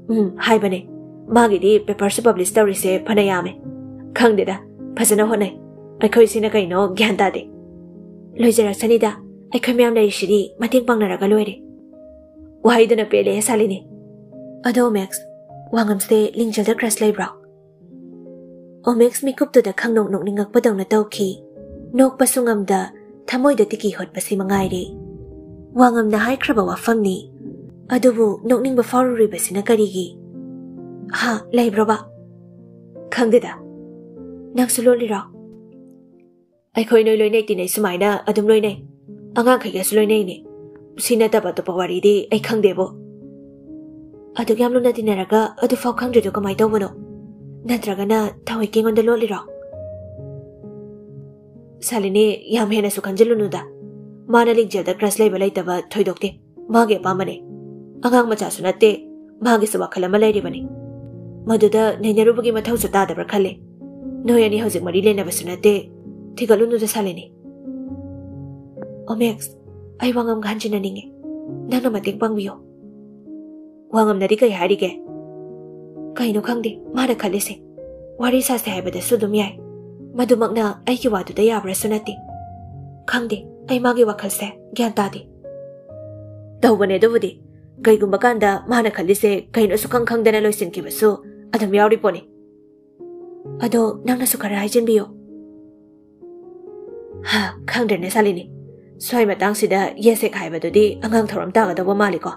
ꯎꯝ, ꯍꯥꯏꯕꯅꯦ꯫ ꯃꯥꯒꯤꯗꯤ ꯄꯦꯄꯔꯁꯨ ꯄꯕ꯭ꯂꯤꯁ ꯇꯧꯔꯤꯁꯦ ꯐꯅ ꯌꯥꯝꯃꯦ꯫ ꯈꯪꯗꯦꯗ, ꯐꯖꯅ ꯍꯣꯠꯅꯩ꯫ ꯑꯩꯈꯣꯏꯁꯤꯅ ꯀꯩꯅꯣ ꯒ꯭ꯌꯥꯟ ꯇꯥꯗꯦ꯫ ꯂꯣꯏꯖꯔꯛꯁꯅꯤꯗ, ꯑꯩꯈꯣꯏ ꯃꯌꯥꯝ ꯂꯩꯔꯤꯁꯤꯗꯤ ꯃꯇꯦꯡ ꯄꯥꯡꯅꯔꯒ ꯂꯣꯏꯔꯦ꯫ ꯋꯥꯍꯩꯗꯨꯅ ꯄꯦꯜꯂꯦ, ꯁꯥꯂꯤꯅꯤ꯫ ꯑꯗꯣ ꯃꯦꯛꯁ, ꯋꯥꯉꯝꯁꯦ ꯂꯤꯡꯖꯦꯜꯗ ꯀ꯭ꯔꯁ ꯂꯩꯕ꯭ꯔꯣ? ꯑꯣꯃꯦꯛꯁ ꯃꯤꯀꯨꯞꯇꯨꯗ ꯈꯪꯅꯣꯛ ꯅꯣꯛꯅꯤꯡꯉꯛꯄꯗꯧꯅ ꯇꯧꯈꯤ꯫ ꯅꯣꯛꯄꯁꯨ ꯉꯝꯗ, ꯊꯃꯣꯏꯗ ꯇꯤꯀꯤ ꯍꯣꯠꯄꯁꯤ ꯃꯉꯥꯏꯔꯦ꯫ ꯋꯥꯉꯝꯅ ꯍꯥꯏꯈ꯭ꯔꯕ ꯋꯥꯐꯝꯅꯤ꯫ ꯑꯗꯨꯕꯨ ꯅꯣꯛꯅꯤꯡꯕ ꯐꯥꯎꯔꯨꯔꯤꯕꯁꯤꯅ ꯀꯔꯤꯒꯤ? ꯍꯥ, ꯂꯩꯕ꯭ꯔꯣꯕ? ꯈꯪꯗꯦꯗ꯫ ꯅꯪꯁꯨ ꯂꯣꯠꯂꯤꯔꯣ? ꯑꯩꯈꯣꯏ ꯅꯣꯏ ꯂꯣꯏꯅꯩ ꯇꯤꯟꯅꯩ ꯁꯨꯃꯥꯏꯅ ꯑꯗꯨꯝ ꯂꯣꯏꯅꯩ꯫ ꯑꯉꯥꯡꯈꯩꯒꯁꯨ ꯂꯣꯏꯅꯩꯅꯦ꯫ ꯁꯤ ꯅꯠꯇꯕ ꯑꯇꯣꯞꯄ ꯋꯥꯔꯤꯗꯤ ꯑꯩ ꯈꯪꯗꯦꯕꯣ꯫ ꯑꯗꯨꯛ ꯌꯥꯝ ꯂꯨꯅ ꯇꯤꯟꯅꯔꯒ ꯑꯗꯨꯐꯥꯎ ꯈꯪꯗ꯭ꯔꯤꯗꯣ ꯀꯃꯥꯏ ꯇꯧꯕꯅꯣ? ꯅꯠꯇ꯭ꯔꯒꯅ ꯊꯑꯣꯏꯀꯤ ꯑꯩꯉꯣꯟꯗ ꯂꯣꯠꯂꯤꯔꯣ? ꯁꯥꯂꯤꯅꯤ, ꯌꯥꯝ ꯍꯦꯟꯅꯁꯨ ꯈꯟꯖꯤꯜꯂꯨꯅꯨꯗ꯫ ꯃꯥꯅ ꯂꯤꯡꯖꯦꯜꯗ ꯀ꯭ꯔꯁ ꯂꯩꯕ ꯂꯩꯇꯕ ꯊꯣꯏꯗꯣꯛꯇꯦ꯫ ꯃꯥꯒꯤ ꯑꯄꯥꯝꯕꯅꯦ꯫ ꯑꯉꯥꯡ ꯃꯆꯥꯁꯨ ꯅꯠꯇꯦ꯫ ꯃꯥꯒꯤꯁꯨ ꯋꯥꯈꯜ ꯑꯃ ꯂꯩꯔꯤꯕꯅꯤ꯫ ꯃꯗꯨꯗ ꯅꯩꯅꯔꯨꯕꯒꯤ ꯃꯊꯧꯁꯨ ꯇꯥꯗꯕ꯭ꯔꯥ ꯈꯜꯂꯤ꯫ ꯅꯣꯏ ꯑꯅꯤ ꯍꯧꯖꯤꯛ ꯃꯔꯤ ꯂꯩꯅꯕꯁꯨ ꯅꯠꯇꯦ꯫ ꯊꯤꯒꯠꯂꯨꯅꯨꯗ ꯁꯥꯂꯤꯅꯤ꯫ ꯑꯣꯃꯦꯛꯁ, ꯑꯩ ꯋꯥꯉꯝꯒ ꯍꯟꯖꯤꯟꯅꯅꯤꯡꯉꯤ꯫ ꯅꯪꯅ ꯃꯇꯦꯡ ꯄꯥꯡꯕꯤꯌꯨ꯫ ꯋꯥꯉꯝꯅꯗꯤ ꯀꯩ ꯍꯥꯏꯔꯤꯒꯦ? ꯀꯩꯅꯣ ꯈꯪꯗꯦ ꯃꯥꯅ ꯈꯜꯂꯤꯁꯦ꯫ ꯋꯥꯔꯤ ꯁꯥꯁꯦ ꯍꯥꯏꯕꯗꯁꯨ ꯑꯗꯨꯝ ꯌꯥꯏ꯫ ꯃꯗꯨꯃꯛꯅ ꯑꯩꯒꯤ ꯋꯥꯗꯨꯗ ꯌꯥꯕ꯭ꯔꯥꯁꯨ ꯅꯠꯇꯦ꯫ ꯈꯪꯗꯦ, ꯑꯩ ꯃꯥꯒꯤ ꯋꯥꯈꯜꯁꯦ ꯒ꯭ꯌꯥꯟ ꯇꯥꯗꯦ꯫ ꯇꯧꯕꯅꯦ ꯑꯗꯨꯕꯨꯗꯤ꯫ ꯀꯩꯒꯨꯝꯕ ꯀꯥꯟꯗ ꯃꯥꯅ ꯈꯜꯂꯤꯁꯦ ꯀꯩꯅꯣ ꯁꯨꯈꯪ ꯈꯪꯗꯅ ꯂꯣꯏꯁꯤꯟꯈꯤꯕꯁꯨ ꯑꯗꯨꯝ ꯌꯥꯎꯔꯤ ꯄꯣꯠꯅꯤ꯫ ꯑꯗꯣ ꯅꯪꯅꯁꯨ ꯈꯔ ꯍꯥꯏꯖꯤꯟꯕꯤꯌꯨ꯫ ꯍꯥ, ꯈꯪꯗ꯭ꯔꯦꯅꯦ ꯁꯥꯂꯤꯅꯤ꯫ ꯁ꯭ꯋꯥꯏ ꯃꯇꯥꯡꯁꯤꯗ ꯌꯦꯁ ꯍꯦꯛ ꯍꯥꯏꯕꯗꯨꯗꯤ ꯑꯉꯥꯡ ꯊꯧꯔꯝ ꯇꯥꯒꯗꯧꯕ ꯃꯥꯜꯂꯤꯀꯣ꯫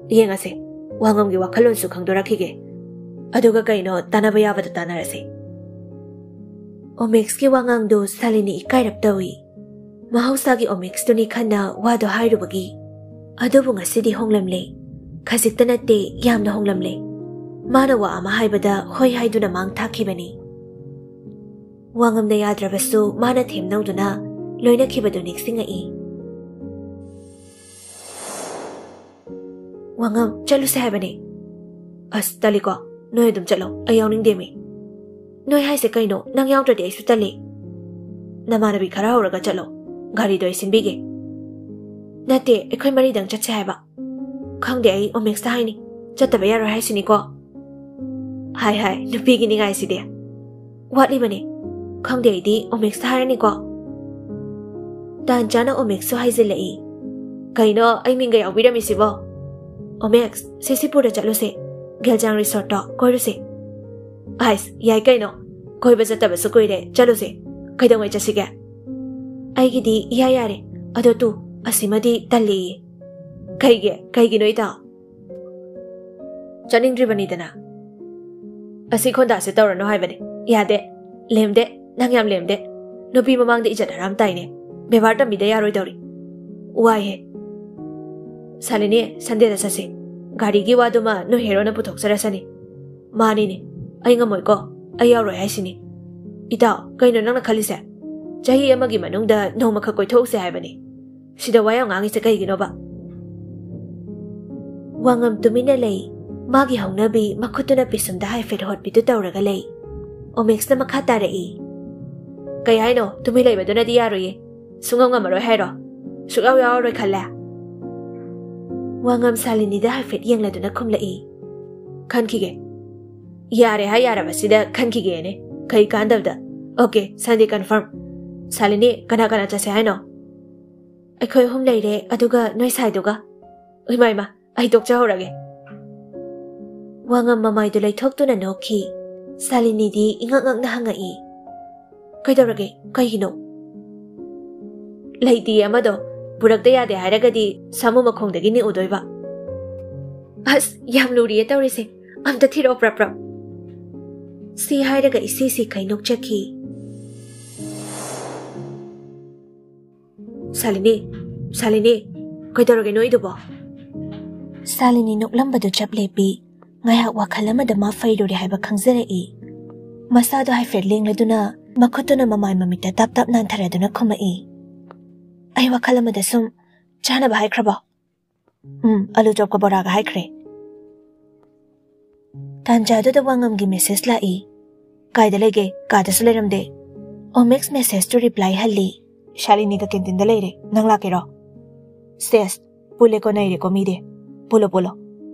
ꯌꯦꯡꯉꯁꯦ, ꯋꯥꯉꯝꯒꯤ ꯋꯥꯈꯜꯂꯣꯟꯁꯨ ꯈꯪꯗꯣꯔꯛꯈꯤꯒꯦ꯫ ꯑꯗꯨꯒ ꯀꯩꯅꯣ, ꯇꯥꯟꯅꯕ ꯌꯥꯕꯗꯣ ꯇꯥꯟꯅꯔꯁꯦ꯫ ꯑꯣꯃꯦꯛꯁꯀꯤ ꯋꯥꯉꯥꯡꯗꯨ ꯁꯥꯂꯤꯅꯤ ꯏꯀꯥꯏꯔꯞ ꯇꯧꯏ꯫ ꯃꯍꯧꯁꯥꯒꯤ ꯑꯣꯃꯦꯛꯁꯇꯨꯅꯤ ꯈꯟꯅ ꯋꯥꯗꯣ ꯍꯥꯏꯔꯨꯕꯒꯤ꯫ ꯑꯗꯨꯕꯨ ꯉꯁꯤꯗꯤ ꯍꯣꯡꯂꯝꯂꯦ꯫ ꯈꯖꯤꯛꯇ ꯅꯠꯇꯦ, ꯌꯥꯝꯅ ꯍꯣꯡꯂꯝꯂꯦ꯫ ꯃꯥꯅ ꯋꯥ ꯑꯃ ꯍꯥꯏꯕꯗ ꯍꯣꯏ ꯍꯥꯏꯗꯨꯅ ꯃꯥꯡ ꯊꯥꯈꯤꯕꯅꯤ꯫ ꯋꯥꯉꯝꯅ ꯌꯥꯗ꯭ꯔꯕꯁꯨ ꯃꯥꯅ ꯊꯦꯝꯅꯧꯗꯨꯅ ꯂꯣꯏꯅꯈꯤꯕꯗꯨ ꯅꯤꯡꯁꯤꯡꯉꯛꯏ꯫ ꯋꯥꯉꯝ, ꯆꯠꯂꯨꯁꯦ ꯍꯥꯏꯕꯅꯦ꯫ ꯑꯁ, ꯇꯜꯂꯤꯀꯣ꯫ ꯅꯣꯏ ꯑꯗꯨꯝ ꯆꯠꯂꯣ, ꯑꯩ ꯌꯥꯎꯅꯤꯡꯗꯦꯃꯤ꯫ ꯅꯣꯏ ꯍꯥꯏꯁꯦ ꯀꯩꯅꯣ? ꯅꯪ ꯌꯥꯎꯗ꯭ꯔꯗꯤ ꯑꯩꯁꯨ ꯇꯜꯂꯤ꯫ ꯅꯃꯥꯟꯅꯕꯤ ꯈꯔ ꯍꯧꯔꯒ ꯆꯠꯂꯣ꯫ ꯒꯥꯔꯤꯗꯣ ꯑꯩ ꯁꯤꯟꯕꯤꯒꯦ꯫ ꯅꯠꯇꯦ, ꯑꯩꯈꯣꯏ ꯃꯔꯤꯗꯪ ꯆꯠꯁꯦ ꯍꯥꯏꯕ꯫ ꯈꯪꯗꯦ, ꯑꯩ ꯑꯣꯃꯦꯛꯁꯇ ꯍꯥꯏꯅꯤ꯫ ꯆꯠꯇꯕ ꯌꯥꯔꯣꯏ ꯍꯥꯏꯁꯤꯅꯤꯀꯣ? ꯍꯥꯏ ꯍꯥꯏ, ꯅꯨꯄꯤꯒꯤ ꯅꯤꯡꯉꯥꯏꯁꯤꯗꯤ꯫ ꯋꯥꯠꯂꯤꯕꯅꯤ꯫ ꯈꯪꯗꯦ, ꯑꯩꯗꯤ ꯑꯣꯃꯦꯛꯁꯇ ꯍꯥꯏꯔꯅꯤꯀꯣ꯫ ꯇꯥꯟ ꯆꯥꯅ ꯑꯣꯃꯦꯛꯁꯁꯨ ꯍꯥꯏꯖꯤꯜꯂꯛꯏ꯫ ꯀꯩꯅꯣ, ꯑꯩ ꯃꯤꯡꯒ ꯌꯥꯎꯕꯤꯔꯝꯃꯤꯁꯤꯕꯣ? ꯑꯣꯃꯦꯛꯁ, ꯁꯤꯁꯤꯄꯨꯔꯗ ꯆꯠꯂꯨꯁꯦ꯫ ꯒꯦꯜꯖꯥꯡ ꯔꯤꯁꯣꯔꯠꯇꯣ ꯀꯣꯏꯔꯨꯁꯦ꯫ ꯑꯥꯏꯁ, ꯌꯥꯏ ꯀꯩꯅꯣ꯫ ꯀꯣꯏꯕ ꯆꯠꯇꯕꯁꯨ ꯀꯨꯏꯔꯦ, ꯆꯠꯂꯨꯁꯦ꯫ ꯀꯩꯗꯧꯉꯩ ꯆꯠꯁꯤꯒꯦ? ꯑꯩꯒꯤꯗꯤ ꯏꯌꯥ ꯌꯥꯔꯦ꯫ ꯑꯗꯣ ꯇꯨ, ꯑꯁꯤꯃꯗꯤ ꯇꯜꯂꯤꯌꯦ꯫ ꯀꯩꯒꯤ? ꯀꯩꯒꯤꯅꯣ ꯏꯇꯥꯎ? ꯆꯠꯅꯤꯡꯗ꯭ꯔꯤꯕꯅꯤꯗꯅ꯫ ꯑꯁꯤ ꯈꯣꯟꯗꯥꯁꯦ ꯇꯧꯔꯅꯨ ꯍꯥꯏꯕꯅꯦ꯫ ꯌꯥꯗꯦ꯫ ꯂꯦꯝꯗꯦ꯫ ꯅꯪ ꯌꯥꯝ ꯂꯦꯝꯗꯦ꯫ ꯅꯨꯄꯤ ꯃꯃꯥꯡꯗ ꯏꯖꯠ ꯍꯔꯥꯝ ꯇꯥꯏꯅꯦ꯫ ꯕꯦꯕꯥꯔ ꯇꯝꯕꯤꯗ ꯌꯥꯔꯣꯏꯗꯧꯔꯤ꯫ ꯋꯥꯏꯍꯦ꯫ ꯁꯥꯂꯤꯅꯤ, ꯁꯟꯗꯦꯗ ꯆꯠꯁꯦ꯫ ꯒꯥꯔꯤꯒꯤ ꯋꯥꯗꯨꯃ ꯅꯣꯏ ꯍꯦꯔꯣꯅ ꯄꯨꯊꯣꯛꯆꯔꯁꯅꯤ꯫ ꯃꯥꯅꯤꯅꯦ꯫ ꯑꯩ ꯉꯝꯃꯣꯏꯀꯣ꯫ ꯑꯩ ꯌꯥꯎꯔꯣꯏ ꯍꯥꯏꯁꯤꯅꯤ꯫ ꯏꯇꯥꯎ, ꯀꯩꯅꯣ ꯅꯪꯅ ꯈꯜꯂꯤꯁꯦ? ꯆꯍꯤ ꯑꯃꯒꯤ ꯃꯅꯨꯡꯗ ꯅꯣꯡꯃꯈꯛ ꯀꯣꯏꯊꯣꯛꯎꯁꯦ ꯍꯥꯏꯕꯅꯤ꯫ ꯁꯤꯗ ꯋꯥ ꯌꯥꯝ ꯉꯥꯡꯉꯤꯁꯦ ꯀꯩꯒꯤꯅꯣꯕ? ꯋꯥꯉꯝ ꯇꯨꯃꯤꯟꯅ ꯂꯩ꯫ ꯃꯥꯒꯤ ꯍꯧꯅꯕꯤ ꯃꯈꯨꯠꯇꯨꯅ ꯄꯤꯁꯨꯝꯗ ꯍꯥꯏꯐꯦꯠ ꯍꯣꯠꯄꯤꯗꯨ ꯇꯧꯔꯒ ꯂꯩ꯫ ꯑꯣꯃꯦꯛꯁꯅ ꯃꯈꯥ ꯇꯥꯔꯛꯏ꯫ ꯀꯩ ꯍꯥꯏꯅꯣ? ꯇꯨꯃꯤꯟ ꯂꯩꯕꯗꯨꯅꯗꯤ ꯌꯥꯔꯣꯏꯌꯦ꯫ ꯁꯨꯡꯉꯝ ꯉꯝꯃꯔꯣꯏ ꯍꯥꯏꯔꯣ? ꯁꯨꯛꯌꯥꯎ ꯌꯥꯎꯔꯔꯣꯏ ꯈꯜꯂꯦ? ꯋꯥꯉꯝ ꯁꯥꯂꯤꯅꯤꯗ ꯍꯥꯏꯐꯦꯠ ꯌꯦꯡꯂꯗꯨꯅ ꯈꯨꯝꯂꯛꯏ꯫ ꯈꯟꯈꯤꯒꯦ꯫ ꯌꯥꯔꯦ ꯍꯥꯏ ꯌꯥꯔꯕꯁꯤꯗ ꯈꯟꯈꯤꯒꯦꯅꯦ꯫ ꯀꯩ ꯀꯥꯟꯗꯕꯗ꯫ ꯑꯣꯀꯦ, ꯁꯟꯗꯦ ꯀꯟꯐꯥꯔꯝ꯫ ꯁꯥꯂꯤꯅꯤ, ꯀꯅꯥ ꯀꯅꯥ ꯆꯠꯁꯦ ꯍꯥꯏꯅꯣ? ꯑꯩꯈꯣꯏ ꯑꯍꯨꯝ ꯂꯩꯔꯦ, ꯑꯗꯨꯒ ꯅꯣꯏ ꯁꯥꯏꯗꯨꯒ꯫ ꯏꯃꯥ, ꯏꯃꯥ, ꯑꯩ ꯇꯣꯛꯆꯍꯧꯔꯒꯦ꯫ ꯋꯥꯉꯝ ꯃꯃꯥꯏꯗꯨ ꯂꯩꯊꯣꯛꯇꯨꯅ ꯅꯣꯛꯈꯤ꯫ ꯁꯥꯂꯤꯅꯤꯗꯤ ꯏꯉꯛ ꯉꯛꯅ ꯍꯪꯉꯛꯏ, "ꯀꯩꯗꯧꯔꯒꯦ? ꯀꯩꯒꯤꯅꯣ?" "ꯂꯩꯇꯤꯌꯦ ꯑꯃꯗꯣ꯫ ꯄꯨꯔꯛꯇ ꯌꯥꯗꯦ ꯍꯥꯏꯔꯒꯗꯤ ꯁꯥꯃꯨ ꯃꯈꯣꯡꯗꯒꯤ ꯅꯤꯛꯎꯗꯣꯏꯕ꯫" "ꯑꯁ, ꯌꯥꯝ ꯂꯨꯔꯤꯌꯦ ꯇꯧꯔꯤꯁꯦ꯫ ꯑꯝꯇ ꯊꯤꯔꯛꯑꯣ, ꯄ꯭ꯔꯞ ꯄ꯭ꯔꯞ꯫" ꯁꯤ ꯍꯥꯏꯔꯒ ꯏꯁꯤ ꯁꯤ ꯀꯩ ꯅꯣꯛꯆꯈꯤ꯫ "ꯁꯥꯂꯤꯅꯤ, ꯁꯥꯂꯤꯅꯤ, ꯀꯩꯗꯧꯔꯒꯦ ꯅꯣꯏꯗꯨꯕꯣ?" ꯁꯥꯂꯤꯅꯤ ꯅꯣꯛꯂꯝꯕꯗꯨ ꯆꯞ ꯂꯦꯞꯄꯤ꯫ ꯉꯥꯏꯍꯥꯛ ꯋꯥꯈꯜ ꯑꯃꯗ ꯃꯥ ꯐꯩꯔꯨꯔꯦ ꯍꯥꯏꯕ ꯈꯪꯖꯔꯛꯏ꯫ ꯃꯁꯥꯗꯣ ꯍꯥꯏꯐꯦꯠ ꯂꯦꯡꯂꯗꯨꯅ ꯃꯈꯨꯠꯇꯨꯅ ꯃꯃꯥꯏ ꯃꯃꯤꯠꯇ ꯇꯞ ꯇꯞ ꯅꯥꯟꯊꯔꯗꯨꯅ ꯈꯨꯝꯃꯛꯏ꯫ "ꯑꯩ ꯋꯥꯈꯜ ꯑꯃꯗ ꯁꯨꯝ, ꯆꯥꯅꯕ ꯍꯥꯏꯈ꯭ꯔꯕꯣ?" "ꯎꯝ, ꯑꯂꯨ ꯆꯣꯞꯀ ꯕꯣꯔꯥꯒ ꯍꯥꯏꯈ꯭ꯔꯦ꯫" ꯇꯥꯟꯖꯥꯗꯨꯗ ꯋꯥꯉꯝꯒꯤ ꯃꯦꯁꯦꯖ ꯂꯥꯛꯏ꯫ "ꯀꯥꯏꯗ ꯂꯩꯒꯦ? ꯀꯥꯗꯁꯨ ꯂꯩꯔꯝꯗꯦ꯫" ꯑꯣꯃꯦꯛꯁ ꯃꯦꯁꯦꯖꯇꯨ ꯔꯤꯄ꯭ꯂꯥꯏ ꯍꯜꯂꯤ꯫ "ꯁꯥꯂꯤꯅꯤꯒ ꯀꯦꯟꯇꯤꯟꯗ ꯂꯩꯔꯦ, ꯅꯪ ꯂꯥꯛꯀꯦꯔꯣ?" ꯁꯦꯁ, ꯄꯨꯜꯂꯦꯀꯣ, ꯅꯩꯔꯦꯀꯣ ꯃꯤꯗꯤ꯫ ꯄꯨꯜꯂꯣ, ꯄꯨꯜꯂꯣ꯫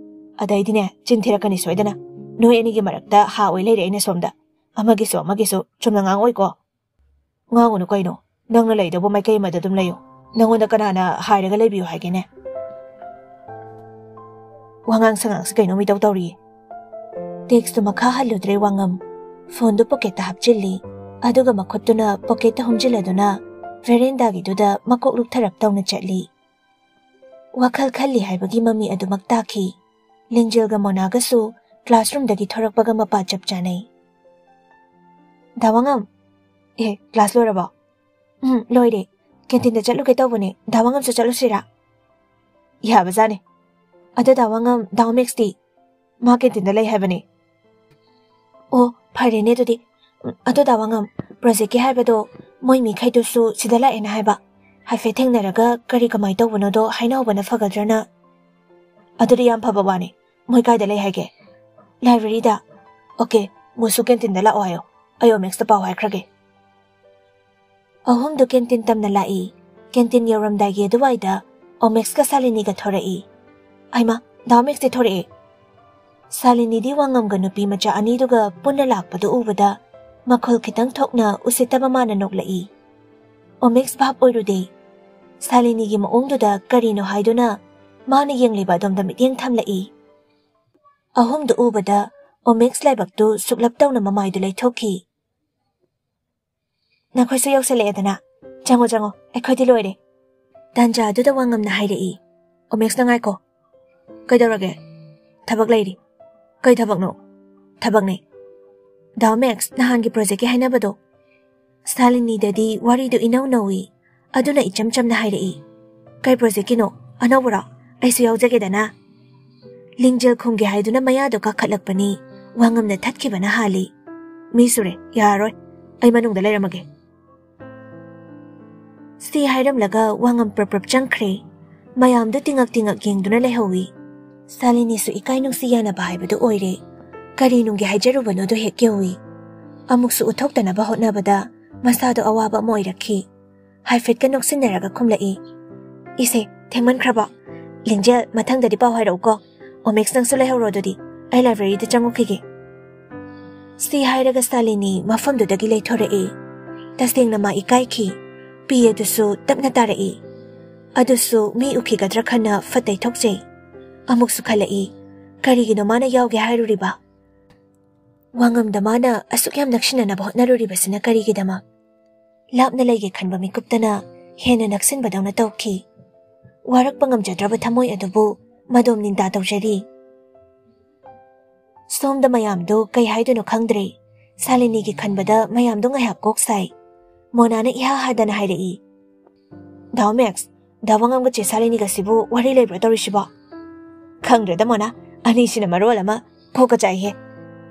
ꯑꯗꯩꯗꯤꯅꯦ, ꯆꯤꯟ ꯊꯤꯔꯛꯀꯅꯤ ꯁꯣꯏꯗꯅ꯫ ꯅꯣꯏ ꯑꯅꯤꯒꯤ ꯃꯔꯛꯇ ꯍꯥ ꯑꯣꯏ ꯂꯩꯔꯦ ꯑꯩꯅ ꯁꯣꯝꯗ꯫ ꯑꯃꯒꯤꯁꯨ ꯑꯃꯒꯤꯁꯨ ꯆꯨꯝꯅ ꯉꯥꯡꯉꯛꯑꯣꯏꯀꯣ꯫ ꯉꯥꯡꯉꯨꯅꯨ ꯀꯩꯅꯣ, ꯅꯪꯅ ꯂꯩꯗꯧꯕ ꯃꯥꯏꯀꯩ ꯑꯃꯗ ꯑꯗꯨꯝ ꯂꯩꯌꯨ꯫ ꯅꯪꯉꯣꯟꯗ ꯀꯅꯥꯅ ꯍꯥꯏꯔꯒ ꯂꯩꯕꯤꯌꯨ ꯍꯥꯏꯒꯦꯅꯦ? ꯋꯥꯉꯥꯡ ꯁꯉꯥꯡꯁꯦ ꯀꯩꯅꯣꯝ ꯏꯇꯧ ꯇꯧꯔꯤꯌꯦ꯫ ꯇꯦꯛꯁꯇꯨ ꯃꯈꯥ ꯍꯜꯂꯨꯗ꯭ꯔꯦ ꯋꯥꯉꯝ꯫ ꯐꯣꯟꯗꯨ ꯄꯣꯀꯦꯠꯇ ꯍꯥꯞꯆꯤꯜꯂꯤ꯫ ꯑꯗꯨꯒ ꯃꯈꯨꯠꯇꯨꯅ ꯄꯣꯀꯦꯠꯇ ꯍꯨꯝꯖꯤꯜꯂꯗꯨꯅ ꯚꯦꯔꯦꯟꯗꯥꯒꯤꯗꯨꯗ ꯃꯀꯣꯛ ꯂꯨꯞꯊꯔꯞ ꯇꯧꯅ ꯆꯠꯂꯤ꯫ ꯋꯥꯈꯜ ꯈꯜꯂꯤ ꯍꯥꯏꯕꯒꯤ ꯃꯃꯤ ꯑꯗꯨꯃꯛ ꯇꯥꯈꯤ꯫ ꯂꯤꯡꯖꯦꯜꯒ ꯃꯣꯅꯥꯒꯁꯨ ꯀ꯭ꯂꯥꯁꯔꯨꯝꯗꯒꯤ ꯊꯣꯔꯛꯄꯒ ꯃꯄꯥ ꯆꯞ ꯆꯥꯅꯩ꯫ "ꯗꯥ ꯋꯥꯉꯝ!" "ꯑꯦ, ꯀ꯭ꯂꯥꯁ ꯂꯣꯏꯔꯕꯣ?" "ꯎꯝ, ꯂꯣꯏꯔꯦ꯫ ꯀꯦꯟꯇꯤꯟꯗ ꯆꯠꯂꯨꯒꯦ ꯇꯧꯕꯅꯦ꯫ ꯗꯥ ꯋꯥꯉꯝꯁꯨ ꯆꯠꯂꯨꯁꯤꯔꯥ?" "ꯌꯥꯕꯖꯥꯠꯅꯤ꯫ ꯑꯗꯣ ꯗꯥ ꯋꯥꯉꯝ, ꯗꯥ ꯃꯦꯛꯁꯇꯤ?" "ꯃꯥ ꯀꯦꯟꯇꯤꯟꯗ ꯂꯩ ꯍꯥꯏꯕꯅꯦ꯫" "ꯑꯣ, ꯐꯔꯦꯅꯦ ꯑꯗꯨꯗꯤ꯫ ꯎꯝ, ꯑꯗꯣ ꯗꯥ ꯋꯥꯉꯝ, ꯄ꯭ꯔꯣꯖꯦꯛꯀꯤ ꯍꯥꯏꯕꯗꯣ ꯃꯣꯏ ꯃꯤꯈꯩꯗꯨꯁꯨ ꯁꯤꯗ ꯂꯥꯛꯑꯦꯅ ꯍꯥꯏꯕ꯫ ꯍꯥꯏꯐꯦꯠ ꯊꯦꯡꯅꯔꯒ ꯀꯔꯤ ꯀꯃꯥꯏ ꯇꯧꯕꯅꯣꯗꯣ ꯍꯥꯏꯅꯍꯧꯕꯅ ꯐꯒꯗ꯭ꯔꯅ꯫" "ꯑꯗꯨꯗꯤ ꯌꯥꯝ ꯐꯕ ꯋꯥꯅꯤ꯫ ꯃꯣꯏ ꯀꯥꯏꯗ ꯂꯩ ꯍꯥꯏꯒꯦ?" "ꯂꯥꯏꯕ꯭ꯔꯦꯔꯤꯗ꯫" "ꯑꯣꯀꯦ, ꯃꯨꯁꯨ ꯀꯦꯟꯇꯤꯟꯗ ꯂꯥꯛꯑꯣ ꯍꯥꯏꯌꯣ꯫ ꯑꯩ ꯑꯣꯃꯦꯛꯁꯇ ꯄꯥꯎ ꯍꯥꯏꯈ꯭ꯔꯒꯦ꯫" ꯑꯍꯨꯝꯗꯨ ꯀꯦꯟꯇꯤꯟ ꯇꯝꯅ ꯂꯥꯛꯏ꯫ ꯀꯦꯟꯇꯤꯟ ꯌꯧꯔꯝꯗꯥꯏꯒꯤ ꯑꯗꯨꯋꯥꯏꯗ ꯑꯣꯃꯦꯛꯁꯀ ꯁꯥꯂꯤꯅꯤꯒ ꯊꯣꯔꯛꯏ꯫ "ꯑꯩꯃ, ꯗꯥ ꯑꯣꯃꯦꯛꯁꯇꯤ ꯊꯣꯔꯛꯑꯦ!" ꯁꯥꯂꯤꯅꯤꯗꯤ ꯋꯥꯉꯝꯒ ꯅꯨꯄꯤ ꯃꯆꯥ ꯑꯅꯤꯗꯨꯒ ꯄꯨꯟꯅ ꯂꯥꯛꯄꯗꯨ ꯎꯕꯗ ꯃꯈꯣꯜ ꯈꯤꯇꯪ ꯊꯣꯛꯅ ꯎꯁꯤꯠꯇꯕ ꯃꯥꯅ ꯅꯣꯛꯂꯛꯏ꯫ ꯑꯣꯃꯦꯛꯁ ꯚꯥꯞ ꯑꯣꯏꯔꯨꯗꯦ꯫ ꯁꯥꯂꯤꯅꯤꯒꯤ ꯃꯑꯣꯡꯗꯨꯗ ꯀꯔꯤꯅꯣ ꯍꯥꯏꯗꯨꯅ ꯃꯥꯅ ꯌꯦꯡꯂꯤꯕ ꯑꯗꯣꯝꯗ ꯃꯤꯠꯌꯦꯡ ꯊꯝꯂꯛꯏ꯫ ꯑꯍꯨꯝꯗꯨ ꯎꯕꯗ ꯑꯣꯃꯦꯛꯁ ꯂꯥꯏꯕꯛꯇꯨ ꯁꯨꯛꯂꯞ ꯇꯧꯅ ꯃꯃꯥꯏꯗꯨ ꯂꯩꯊꯣꯛꯈꯤ꯫ "ꯅꯈꯣꯏꯁꯨ ꯌꯧꯁꯜꯂꯛꯑꯦꯗꯅ꯫ ꯆꯪꯉꯣ, ꯆꯪꯉꯣ, ꯑꯩꯈꯣꯏꯗꯤ ꯂꯣꯏꯔꯦ꯫" ꯇꯥꯟꯖꯥ ꯑꯗꯨꯗ ꯋꯥꯉꯝꯅ ꯍꯥꯏꯔꯛꯏ꯫ "ꯑꯣꯃꯦꯛꯁꯅ ꯉꯥꯏꯈꯣ꯫" "ꯀꯩꯗꯧꯔꯒꯦ?" "ꯊꯕꯛ ꯂꯩꯔꯤ꯫" "ꯀꯩ ꯊꯕꯛꯅꯣ?" "ꯊꯕꯛꯅꯦ꯫ ꯗꯥ ꯃꯦꯛꯁ, ꯅꯍꯥꯟꯒꯤ ꯄ꯭ꯔꯣꯖꯦꯛꯀꯤ ꯍꯥꯏꯅꯕꯗꯣ꯫" ꯁꯥꯂꯤꯅꯤꯗꯗꯤ ꯋꯥꯔꯤꯗꯨ ꯏꯅꯧ ꯅꯧꯏ꯫ ꯑꯗꯨꯅ ꯏꯆꯝ ꯆꯝꯅ ꯍꯥꯏꯔꯛꯏ꯫ "ꯀꯩ ꯄ꯭ꯔꯣꯖꯦꯛꯀꯤꯅꯣ? ꯑꯅꯧꯕꯔꯣ? ꯑꯩꯁꯨ ꯌꯥꯎꯖꯒꯦꯗꯅ꯫" ꯂꯤꯡꯖꯦꯜ ꯈꯨꯝꯒꯦ ꯍꯥꯏꯗꯨꯅ ꯃꯌꯥꯗꯣ ꯀꯥꯈꯠꯂꯛꯄꯅꯤ꯫ ꯋꯥꯉꯝꯅ ꯊꯠꯈꯤꯕꯅ ꯍꯥꯜꯂꯤ꯫ "ꯃꯤ ꯁꯨꯔꯦ, ꯌꯥꯔꯔꯣꯏ꯫ ꯑꯩ ꯃꯅꯨꯡꯗ ꯂꯩꯔꯝꯃꯒꯦ꯫" ꯁꯤ ꯍꯥꯏꯔꯝꯂꯒ ꯋꯥꯉꯝ ꯄ꯭ꯔꯞ ꯄ꯭ꯔꯞ ꯆꯪꯈ꯭ꯔꯦ꯫ ꯃꯌꯥꯝꯗꯨ ꯇꯤꯉꯛ ꯇꯤꯉꯛ ꯌꯦꯡꯗꯨꯅ ꯂꯩꯍꯧꯏ꯫ ꯁꯥꯂꯤꯅꯤꯁꯨ ꯏꯀꯥꯏ ꯅꯨꯡꯁꯤ ꯌꯥꯅꯕ ꯍꯥꯏꯕꯗꯨ ꯑꯣꯏꯔꯦ꯫ ꯀꯔꯤ ꯅꯨꯡꯒꯤ ꯍꯥꯏꯖꯔꯨꯕꯅꯣꯗꯣ ꯍꯦꯛ ꯌꯧꯏ꯫ ꯑꯃꯨꯛꯁꯨ ꯎꯠꯊꯣꯛꯇꯅꯕ ꯍꯣꯠꯅꯕꯗ ꯃꯁꯥꯗꯣ ꯑꯋꯥꯕ ꯑꯃ ꯑꯣꯏꯔꯛꯈꯤ꯫ ꯍꯥꯏꯐꯦꯠꯀ ꯅꯣꯛꯁꯤꯟꯅꯔꯒ ꯈꯨꯝꯂꯛꯏ, "ꯏꯁꯦ, ꯊꯦꯡꯃꯟꯈ꯭ꯔꯕꯣ? ꯂꯤꯡꯖꯦꯜ, ꯃꯊꯪꯗꯗꯤ ꯄꯥꯎ ꯍꯥꯏꯔꯛꯎꯀꯣ꯫ ꯑꯣꯃꯦꯛꯁ, ꯅꯪꯁꯨ ꯂꯩꯍꯧꯔꯣ ꯑꯗꯨꯗꯤ꯫ ꯑꯩ ꯂꯥꯏꯕ꯭ꯔꯦꯔꯤꯗ ꯆꯪꯉꯨꯈꯤꯒꯦ꯫ ꯁꯤ ꯍꯥꯏꯔꯒ ꯁꯥꯂꯤꯅꯤ ꯃꯐꯝꯗꯨꯗꯒꯤ ꯂꯩꯊꯣꯔꯛꯏ꯫ ꯇꯁꯦꯡꯅ ꯃꯥ ꯏꯀꯥꯏꯈꯤ꯫ ꯄꯤ ꯑꯗꯨꯁꯨ ꯇꯞꯅ ꯇꯥꯔꯛꯏ꯫ ꯑꯗꯨꯁꯨ ꯃꯤ ꯎꯈꯤꯒꯗ꯭ꯔꯥ ꯈꯟꯅ ꯐꯠ ꯇꯩꯊꯣꯛꯆꯩ꯫ ꯑꯃꯨꯛꯁꯨ ꯈꯜꯂꯛꯏ, ꯀꯔꯤꯒꯤꯅꯣ ꯃꯥꯅ ꯌꯥꯎꯒꯦ ꯍꯥꯏꯔꯨꯔꯤꯕ? ꯋꯥꯉꯝꯗ ꯃꯥꯅ ꯑꯁꯨꯛ ꯌꯥꯝ ꯅꯛꯁꯤꯟꯅꯅꯕ ꯍꯣꯠꯅꯔꯨꯔꯤꯕꯁꯤꯅ ꯀꯔꯤꯒꯤꯗꯃꯛ? ꯂꯥꯞꯅ ꯂꯩꯒꯦ ꯈꯟꯕ ꯃꯤꯀꯨꯞꯇꯅ ꯍꯦꯟꯅ ꯅꯛꯁꯤꯟꯕꯗꯧꯅ ꯇꯧꯈꯤ꯫ ꯋꯥꯔꯛꯄ ꯉꯝꯖꯗ꯭ꯔꯕ ꯊꯃꯣꯏ ꯑꯗꯨꯕꯨ ꯃꯗꯣꯝ ꯅꯤꯟꯗꯥ ꯇꯧꯖꯔꯤ꯫ ꯁꯣꯝꯗ ꯃꯌꯥꯝꯗꯨ ꯀꯩ ꯍꯥꯏꯗꯣꯏꯅꯣ ꯈꯪꯗ꯭ꯔꯦ꯫ ꯁꯥꯂꯤꯅꯤꯒꯤ ꯈꯟꯕꯗ ꯃꯌꯥꯝꯗꯨ ꯉꯥꯏꯍꯥꯛ ꯀꯣꯛ ꯁꯥꯏ꯫ ꯃꯣꯅꯥꯅ ꯏꯍꯥ ꯍꯥꯗꯅ ꯍꯥꯏꯔꯛꯏ, "ꯗꯥ ꯑꯣꯃꯦꯛꯁ, ꯗꯥ ꯋꯥꯉꯝꯒ ꯆꯦ ꯁꯥꯂꯤꯅꯤꯒꯁꯤꯕꯨ ꯋꯥꯔꯤ ꯂꯩꯕ꯭ꯔꯣ ꯇꯧꯔꯤꯁꯤꯕꯣ?" "ꯈꯪꯗ꯭ꯔꯦꯗ ꯃꯣꯅꯥ, ꯑꯅꯤꯁꯤꯅ ꯃꯔꯣꯜ ꯑꯃ ꯀꯣꯛꯀ ꯆꯥꯏꯍꯦ꯫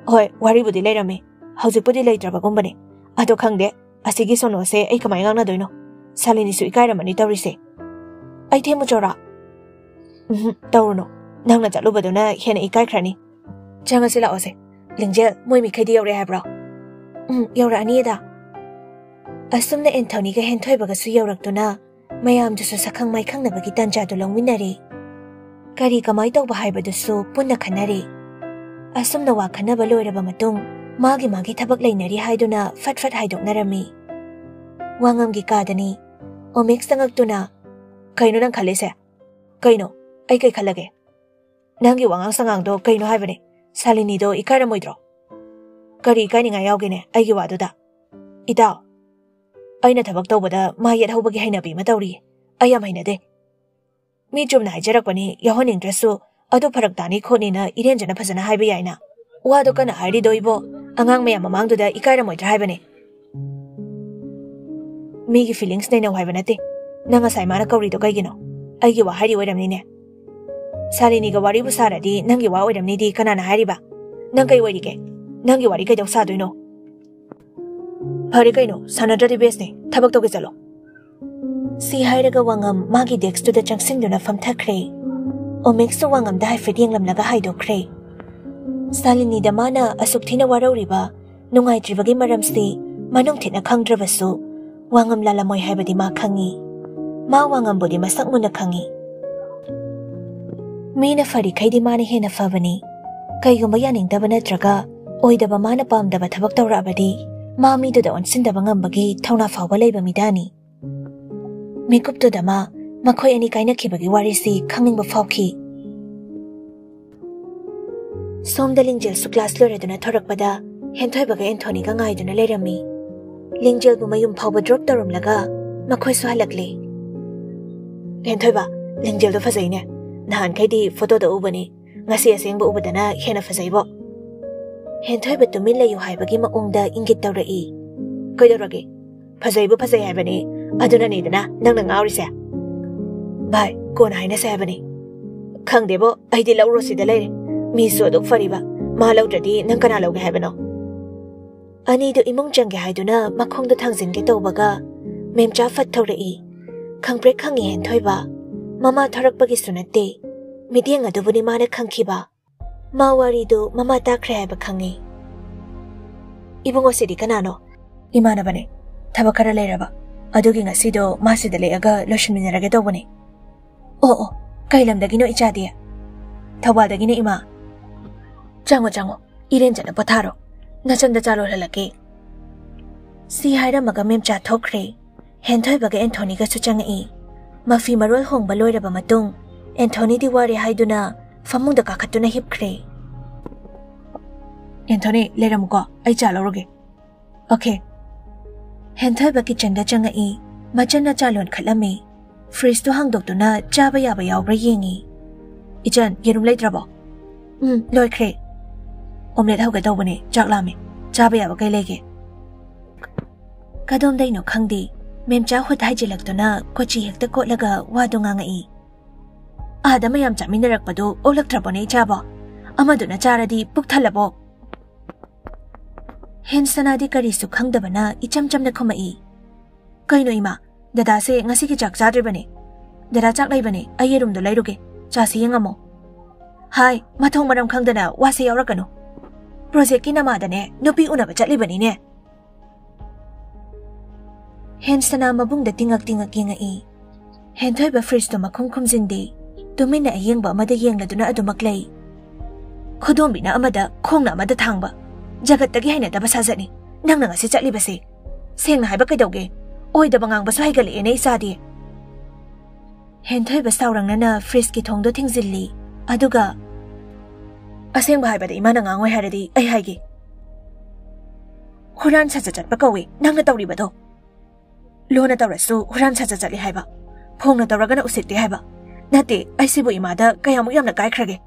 ꯍꯣꯏ, ꯋꯥꯔꯤꯕꯨꯗꯤ ꯂꯩꯔꯝꯃꯤ, ꯍꯧꯖꯤꯛꯄꯨꯗꯤ ꯂꯩꯇ꯭ꯔꯕꯒꯨꯝꯕꯅꯦ꯫ ꯑꯗꯣ ꯈꯪꯗꯦ, ꯑꯁꯤꯒꯤ ꯁꯣꯅꯣꯁꯦ ꯑꯩ ꯀꯃꯥꯏꯅ ꯉꯥꯡꯅꯗꯣꯏꯅꯣ? ꯁꯥꯂꯤꯅꯤꯁꯨ ꯏꯀꯥꯏꯔꯝꯃꯅꯤ ꯇꯧꯔꯤꯁꯦ꯫ ꯑꯩ ꯊꯦꯝꯃꯨꯆꯣꯔꯥ?" "ꯎꯝ, ꯇꯧꯔꯨꯅꯨ꯫ ꯅꯪꯅ ꯆꯠꯂꯨꯕꯗꯨꯅ ꯍꯦꯟꯅ ꯏꯀꯥꯏꯈ꯭ꯔꯅꯤ꯫ ꯆꯪꯉꯁꯤ ꯂꯥꯛꯑꯣꯁꯦ꯫ ꯂꯤꯡꯖꯦꯜ, ꯃꯣꯏ ꯃꯤꯈꯩꯗꯤ ꯌꯧꯔꯛꯑꯦ ꯍꯥꯏꯕ꯭ꯔꯣ?" "ꯎꯝ, ꯌꯧꯔꯛꯑꯅꯤ ꯑꯗꯥ꯫" ꯑꯁꯨꯝꯅ ꯑꯦꯟꯊꯣꯅꯤꯒ ꯍꯦꯟꯊꯣꯏꯕꯒꯁꯨ ꯌꯧꯔꯛꯇꯨꯅ ꯃꯌꯥꯝꯗꯨꯁꯨ ꯁꯛꯈꯪ ꯃꯥꯏꯈꯪꯅꯕꯒꯤ ꯇꯥꯟꯖꯥꯗꯨ ꯂꯧꯃꯤꯟꯅꯔꯦ꯫ ꯀꯔꯤ ꯀꯃꯥꯏ ꯇꯧꯕ ꯍꯥꯏꯕꯗꯨꯁꯨ ꯄꯨꯟꯅ ꯈꯟꯅꯔꯦ꯫ ꯑꯁꯨꯝꯅ ꯋꯥ ꯈꯟꯅꯕ ꯂꯣꯏꯔꯕ ꯃꯇꯨꯡ ꯃꯥꯒꯤ ꯃꯥꯒꯤ ꯊꯕꯛ ꯂꯩꯅꯔꯤ ꯍꯥꯏꯗꯨꯅ ꯐꯠ ꯐꯠ ꯍꯥꯏꯗꯣꯛꯅꯔꯝꯃꯤ꯫ ꯋꯥꯉꯝꯒꯤ ꯀꯥꯗꯅꯤ꯫ ꯑꯣꯃꯦꯛꯁ ꯆꯪꯉꯛꯇꯨꯅ, "ꯀꯩꯅꯣ ꯅꯪ ꯈꯜꯂꯤꯁꯦ? ꯀꯩꯅꯣ? ꯑꯩ ꯀꯩ ꯈꯜꯂꯒꯦ? ꯅꯪꯒꯤ ꯋꯥꯉꯥꯡ ꯁꯉꯥꯡꯗꯣ ꯀꯩꯅꯣ ꯍꯥꯏꯕꯅꯦ? ꯁꯥꯂꯤꯅꯤꯗꯣ ꯏꯀꯥꯏꯔꯝꯃꯣꯏꯗ꯭ꯔꯣ?" "ꯀꯔꯤ ꯏꯀꯥꯏꯅꯤꯡꯉꯥꯏ ꯌꯥꯎꯒꯦꯅꯦ ꯑꯩꯒꯤ ꯋꯥꯗꯨꯗ?" "ꯏꯇꯥꯎ, ꯑꯩꯅ ꯊꯕꯛ ꯇꯧꯕꯗ ꯃꯥ ꯌꯦꯠꯍꯧꯕꯒꯤ ꯍꯩꯅꯕꯤ ꯑꯃ ꯇꯧꯔꯤ꯫ ꯑꯩ ꯌꯥꯝ ꯍꯩꯅꯗꯦ꯫ ꯃꯤ ꯆꯨꯝꯅ ꯍꯥꯏꯖꯔꯛꯄꯅꯤ, ꯌꯥꯎꯍꯟꯅꯤꯡꯗ꯭ꯔꯁꯨ, ꯑꯗꯨ ꯐꯔꯛ ꯇꯥꯅꯤ ꯈꯣꯠꯅꯤꯅ ꯏꯔꯦꯟꯖꯅ ꯐꯖꯅ ꯍꯥꯏꯕ ꯌꯥꯏꯅ꯫ ꯋꯥꯗꯣ ꯀꯟꯅ ꯍꯥꯏꯔꯤꯗꯣ ꯏꯕꯣ, ꯑꯉꯥꯡ ꯃꯌꯥꯝ ꯃꯃꯥꯡꯗꯨꯗ ꯏꯀꯥꯏꯔꯝꯃꯣꯏꯗ꯭ꯔꯥ ꯍꯥꯏꯕꯅꯦ꯫ ꯃꯤꯒꯤ feelings ꯅꯩꯅꯧ ꯍꯥꯏꯕ ꯅꯠꯇꯦ꯫ ꯅꯪ ꯉꯁꯥꯏ ꯃꯥꯅ ꯀꯧꯔꯤꯗꯣ ꯀꯩꯒꯤꯅꯣ? ꯑꯩꯒꯤ ꯋꯥ ꯍꯥꯏꯔꯤ ꯑꯣꯏꯔꯝꯅꯤꯅꯦ꯫ ꯁꯥꯂꯤꯅꯤꯒ ꯋꯥꯔꯤꯕꯨ ꯁꯥꯔꯗꯤ ꯅꯪꯒꯤ ꯋꯥ ꯑꯣꯏꯔꯝꯅꯤꯗꯤ ꯀꯅꯥꯅ ꯍꯥꯏꯔꯤꯕ? ꯅꯪ ꯀꯩ ꯑꯣꯏꯔꯤꯒꯦ? ꯅꯪꯒꯤ ꯋꯥꯔꯤ ꯀꯩꯗꯧ ꯁꯥꯗꯣꯏꯅꯣ?" "ꯐꯔꯦ ꯀꯩꯅꯣ, ꯁꯥꯟꯅꯗ꯭ꯔꯗꯤ ꯕꯦꯁꯅꯦ꯫ ꯊꯕꯛ ꯇꯧꯒꯦ ꯆꯠꯂꯣ꯫" ꯁꯤ ꯍꯥꯏꯔꯒ ꯋꯥꯉꯝ ꯃꯥꯒꯤ ꯗꯦꯛꯁꯇꯨꯗ ꯆꯪꯁꯤꯟꯗꯨꯅ ꯐꯝꯊꯈ꯭ꯔꯦ꯫ ꯑꯣꯃꯦꯛꯁꯁꯨ ꯋꯥꯉꯝꯗ ꯍꯥꯏꯐꯦꯠ ꯌꯦꯡꯂꯝꯂꯒ ꯍꯥꯏꯗꯣꯛꯈ꯭ꯔꯦ꯫ ꯁꯥꯂꯤꯅꯤꯗ ꯃꯥꯅ ꯑꯁꯨꯛ ꯊꯤꯅ ꯋꯥꯔꯧꯔꯤꯕ, ꯅꯨꯡꯉꯥꯏꯇ꯭ꯔꯤꯕꯒꯤ ꯃꯔꯝꯁꯤ ꯃꯅꯨꯡ ꯊꯤꯠꯅ ꯈꯪꯗ꯭ꯔꯕꯁꯨ ꯋꯥꯉꯝ ꯂꯥꯜꯂꯝꯃꯣꯏ ꯍꯥꯏꯕꯗꯤ ꯃꯥ ꯈꯪꯉꯤ꯫ ꯃꯥ ꯋꯥꯉꯝꯕꯨꯗꯤ ꯃꯁꯛ ꯃꯨꯟꯅ ꯈꯪꯏ꯫ ꯃꯤꯅ ꯐꯔꯤꯈꯩꯗꯤ ꯃꯥꯅ ꯍꯦꯟꯅ ꯐꯕꯅꯤ꯫ ꯀꯩꯒꯨꯝꯕ ꯌꯥꯅꯤꯡꯗꯕ ꯅꯠꯇ꯭ꯔꯒ ꯑꯣꯏꯗꯕ ꯃꯥꯅ ꯄꯥꯝꯗꯕ ꯊꯕꯛ ꯇꯧꯔꯛꯑꯕꯗꯤ ꯃꯥ ꯃꯤꯗꯨꯗ ꯑꯣꯟꯁꯤꯟꯗꯕ ꯉꯝꯕꯒꯤ ꯊꯧꯅꯥ ꯐꯥꯎꯕ ꯂꯩꯕ ꯃꯤꯗꯥꯅꯤ꯫ ꯃꯤꯀꯨꯞꯇꯨꯗ ꯃꯥ ꯃꯈꯣꯏ ꯑꯅꯤ ꯀꯥꯏꯅꯈꯤꯕꯒꯤ ꯋꯥꯔꯤꯁꯤ ꯈꯪꯅꯤꯡꯕ ꯐꯥꯎꯈꯤ꯫ ꯁꯣꯝꯗ ꯂꯤꯡꯖꯦꯜꯁꯨ ꯀ꯭ꯂꯥꯁ ꯂꯣꯏꯔꯗꯨꯅ ꯊꯣꯔꯛꯄꯗ ꯍꯦꯟꯊꯣꯏꯕꯒ ꯑꯦꯟꯊꯣꯅꯤꯒ ꯉꯥꯏꯗꯨꯅ ꯂꯩꯔꯝꯃꯤ꯫ ꯂꯤꯡꯖꯦꯜꯕꯨ ꯃꯌꯨꯝ ꯐꯥꯎꯕ ꯗ꯭ꯔꯣꯞ ꯇꯧꯔꯝꯂꯒ ꯃꯈꯣꯏꯁꯨ ꯍꯜꯂꯛꯂꯦ꯫ "ꯍꯦꯟꯊꯣꯏꯕ, ꯂꯤꯡꯖꯦꯜꯗꯣ ꯐꯖꯩꯅꯦ꯫ ꯅꯍꯥꯟꯈꯩꯗꯤ ꯐꯣꯇꯣꯗ ꯎꯕꯅꯤ, ꯉꯁꯤ ꯑꯁꯦꯡꯕ ꯎꯕꯗꯅ ꯍꯦꯟꯅ ꯐꯖꯩꯕꯣ꯫" ꯍꯦꯟꯊꯣꯏꯕ ꯇꯨꯃꯤꯟ ꯂꯩꯌꯨ ꯍꯥꯏꯕꯒꯤ ꯃꯑꯣꯡꯗ ꯏꯪꯒꯤꯠ ꯇꯧꯔꯛꯏ꯫ "ꯀꯩꯗꯧꯔꯒꯦ? ꯐꯖꯩꯕꯨ ꯐꯖꯩ ꯍꯥꯏꯕꯅꯤ, ꯑꯗꯨꯅꯅꯤꯗꯅ ꯅꯪꯅ ꯉꯥꯎꯔꯤꯁꯦ꯫" "ꯚꯥꯏ, ꯀꯣꯟꯅ ꯍꯥꯏꯅꯁꯦ ꯍꯥꯏꯕꯅꯤ꯫" "ꯈꯪꯗꯦꯕꯣ, ꯑꯩꯗꯤ ꯂꯧꯔꯣ ꯁꯤꯗ ꯂꯩꯔꯦ꯫ ꯃꯤꯁꯨ ꯑꯗꯨꯛ ꯐꯔꯤꯕ, ꯃꯥ ꯂꯧꯗ꯭ꯔꯗꯤ ꯅꯪ ꯀꯅꯥ ꯂꯧꯒꯦ ꯍꯥꯏꯕꯅꯣ?" ꯑꯅꯤꯗꯨ ꯏꯃꯨꯡ ꯆꯪꯒꯦ ꯍꯥꯏꯗꯨꯅ ꯃꯈꯣꯡꯗ ꯊꯥꯡꯖꯤꯟꯒꯦ ꯇꯧꯕꯒ ꯃꯦꯝꯆꯥ ꯐꯠ ꯊꯧꯔꯛꯏ꯫ ꯈꯪꯄ꯭ꯔꯦꯛ ꯈꯪꯉꯤ ꯍꯦꯟꯊꯣꯏꯕ꯫ ꯃꯃꯥ ꯊꯧꯔꯛꯄꯒꯤꯁꯨ ꯅꯠꯇꯦ, ꯃꯤꯠꯌꯦꯡ ꯑꯗꯨꯕꯨꯅꯤ ꯃꯥꯅ ꯈꯪꯈꯤꯕ꯫ ꯃꯥ ꯋꯥꯔꯤꯗꯨ ꯃꯃꯥ ꯇꯥꯈ꯭ꯔꯦ ꯍꯥꯏꯕ ꯈꯪꯉꯤ꯫ "ꯏꯕꯨꯡꯉꯣ, ꯁꯤꯗꯤ ꯀꯅꯥꯅꯣ?" "ꯏꯃꯥꯟꯅꯕꯅꯦ, ꯊꯕꯛ ꯈꯔ ꯂꯩꯔꯕ, ꯑꯗꯨꯒꯤ ꯉꯁꯤꯗꯣ ꯃꯥ ꯁꯤꯗ ꯂꯦꯛꯑꯒ ꯂꯣꯏꯁꯤꯟꯃꯤꯟꯅꯔꯒꯦ ꯇꯧꯕꯅꯦ꯫" "ꯑꯣ ꯑꯣ, ꯀꯩ ꯂꯝꯗꯒꯤꯅꯣ ꯏꯆꯥꯗꯤ?" "ꯊꯧꯕꯥꯜꯗꯒꯤꯅꯦ ꯏꯃꯥ꯫" "ꯆꯪꯉꯣ ꯆꯪꯉꯣ, ꯏꯔꯦꯟꯖꯅ ꯄꯣꯊꯥꯔꯣ, ꯅꯆꯟꯗ ꯆꯥ ꯂꯣꯜꯍꯜꯂꯛꯀꯦ꯫" ꯁꯤ ꯍꯥꯏꯔꯝꯃꯒ ꯃꯦꯝꯆꯥ ꯊꯣꯛꯈ꯭ꯔꯦ꯫ ꯍꯦꯟꯊꯣꯏꯕꯒ ꯑꯦꯟꯊꯣꯅꯤꯒꯁꯨ ꯆꯪꯉꯛꯏ꯫ ꯃꯐꯤ ꯃꯔꯣꯜ ꯍꯣꯡꯕ ꯂꯣꯏꯔꯕ ꯃꯇꯨꯡ ꯑꯦꯟꯊꯣꯅꯤꯗꯤ ꯋꯥꯔꯦ ꯍꯥꯏꯗꯨꯅ ꯐꯃꯨꯡꯗ ꯀꯥꯈꯠꯇꯨꯅ ꯍꯤꯞꯈ꯭ꯔꯦ꯫ "ꯑꯦꯟꯊꯣꯅꯤ, ꯂꯩꯔꯝꯃꯨꯀꯣ, ꯑꯩ ꯆꯥ ꯂꯧꯔꯨꯒꯦ꯫" "ꯑꯣꯀꯦ꯫" ꯍꯦꯟꯊꯣꯏꯕ ꯀꯤꯆꯟꯗ ꯆꯪꯉꯛꯏ꯫ ꯃꯆꯟꯅ ꯆꯥ ꯂꯣꯟꯈꯠꯂꯝꯃꯤ꯫ ꯐ꯭ꯔꯤꯖꯇꯨ ꯍꯥꯡꯗꯣꯛꯇꯨꯅ ꯆꯥꯕ ꯌꯥꯕ ꯌꯥꯎꯕ꯭ꯔꯥ ꯌꯦꯡꯉꯤ꯫ "ꯏꯆꯟ, ꯌꯦꯔꯨꯝ ꯂꯩꯇ꯭ꯔꯕꯣ?" "ꯎꯝ, ꯂꯣꯏꯈ꯭ꯔꯦ꯫" "ꯑꯣꯝꯂꯦꯠ ꯍꯧꯒꯦ ꯇꯧꯕꯅꯦ, ꯆꯥꯛ ꯂꯥꯝꯃꯦ꯫ ꯆꯥꯕ ꯌꯥꯕ ꯀꯩ ꯂꯩꯒꯦ?" ꯀꯗꯣꯝꯗꯩꯅꯣ ꯈꯪꯗꯦ, ꯃꯦꯝꯆꯥ ꯍꯨꯠ ꯍꯥꯏꯖꯤꯜꯂꯛꯇꯨꯅ ꯀꯣꯆꯤ ꯍꯦꯛꯇ ꯀꯣꯠꯂꯒ ꯋꯥꯗꯨ ꯉꯥꯡꯉꯛꯏ꯫ "ꯑꯥꯗ ꯃꯌꯥꯝ ꯆꯥꯃꯤꯟꯅꯔꯛꯄꯗꯨ ꯑꯣꯛꯂꯛꯇ꯭ꯔꯕꯣꯅꯦ ꯏꯆꯥꯕꯣ? ꯑꯃꯗꯨꯅ ꯆꯥꯔꯗꯤ ꯄꯨꯛ ꯊꯜꯂꯕꯣ?" ꯍꯦꯟꯁꯅꯥꯗꯤ ꯀꯔꯤꯁꯨ ꯈꯪꯗꯕꯅ ꯏꯆꯝ ꯆꯝꯅ ꯈꯨꯝꯃꯛꯏ꯫ "ꯀꯩꯅꯣ ꯏꯃꯥ, ꯗꯗꯥꯁꯦ ꯉꯁꯤꯒꯤ ꯆꯥꯛ ꯆꯥꯗ꯭ꯔꯤꯕꯅꯦ꯫ ꯗꯗꯥ, ꯆꯥꯛ ꯂꯩꯕꯅꯦ, ꯑꯩ ꯌꯦꯔꯨꯝꯗꯣ ꯂꯩꯔꯨꯒꯦ, ꯆꯥꯁꯤ ꯌꯦꯡꯉꯝꯃꯣ꯫" "ꯍꯥꯏ, ꯃꯊꯣꯡ ꯃꯔꯝ ꯈꯪꯗꯅ ꯋꯥꯁꯦ ꯌꯥꯎꯔꯛꯀꯅꯨ꯫ ꯄ꯭ꯔꯣꯖꯦꯛꯀꯤ ꯅꯃꯥꯗꯅꯦ ꯅꯨꯄꯤ ꯎꯅꯕ ꯆꯠꯂꯤꯕꯅꯤꯅꯦ꯫" ꯍꯦꯟꯁꯅꯥ ꯃꯕꯨꯡꯗ ꯇꯤꯡꯉꯛ ꯇꯤꯡꯉꯛ ꯌꯦꯡꯉꯛꯏ꯫ ꯍꯦꯟꯊꯣꯏꯕ ꯐ꯭ꯔꯤꯖꯇꯨ ꯃꯈꯨꯝ ꯈꯨꯝꯖꯤꯟꯗꯦ꯫ ꯇꯨꯃꯤꯟꯅ ꯑꯌꯦꯡꯕ ꯑꯃꯗ ꯌꯦꯡꯂꯗꯨꯅ ꯑꯗꯨꯃꯛ ꯂꯩ꯫ ꯈꯨꯗꯣꯝꯕꯤꯅ ꯑꯃꯗ, ꯈꯣꯡꯅ ꯑꯃꯗ ꯊꯥꯡꯕ꯫ ꯖꯒꯠꯇꯒꯤ ꯍꯩꯅꯗꯕ ꯁꯥꯖꯠꯅꯤ꯫ ꯅꯪꯅ ꯉꯁꯤ ꯆꯠꯂꯤꯕꯁꯦ꯫ ꯁꯦꯡꯅ ꯍꯥꯏꯕ ꯀꯩꯗꯧꯒꯦ? ꯑꯣꯏꯗꯕ ꯉꯥꯡꯕꯁꯨ ꯍꯩꯒꯠꯂꯛꯑꯦꯅꯦ ꯏꯆꯥꯗꯤ꯫ ꯍꯦꯟꯊꯣꯏꯕ ꯁꯥꯎꯔꯪꯅꯅ ꯐ꯭ꯔꯤꯖꯀꯤ ꯊꯣꯡꯗꯣ ꯊꯤꯡꯖꯤꯜꯂꯤ꯫ ꯑꯗꯨꯒ, "ꯑꯁꯦꯡꯕ ꯍꯥꯏꯕꯗ ꯏꯃꯥꯅ ꯉꯥꯡꯉꯣꯏ ꯍꯥꯏꯔꯗꯤ ꯑꯩ ꯍꯥꯏꯒꯦ꯫ ꯍꯨꯔꯥꯟ ꯁꯥꯖꯠ ꯆꯠꯄ ꯀꯧꯏ ꯅꯪꯅ ꯇꯧꯔꯤꯕꯗꯣ꯫ ꯂꯣꯟꯅ ꯇꯧꯔꯁꯨ ꯍꯨꯔꯥꯟ ꯁꯥꯖꯠ ꯆꯠꯂꯤ ꯍꯥꯏꯕ꯫ ꯐꯣꯡꯅ ꯇꯧꯔꯒꯅ ꯎꯁꯤꯠꯇꯦ ꯍꯥꯏꯕ꯫ ꯅꯠꯇꯦ, ꯑꯩꯁꯤꯕꯨ ꯏꯃꯥꯗ ꯀꯌꯥꯃꯨꯛ ꯌꯥꯝꯅ ꯀꯥꯏꯈ꯭ꯔꯒꯦ?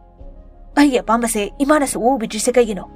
ꯑꯩꯒꯤ ꯑꯄꯥꯝꯕꯁꯦ ꯏꯃꯥꯅꯁꯨ ꯎ ꯎꯕꯤꯗ꯭ꯔꯤꯁꯦ ꯀꯩꯒꯤꯅꯣ?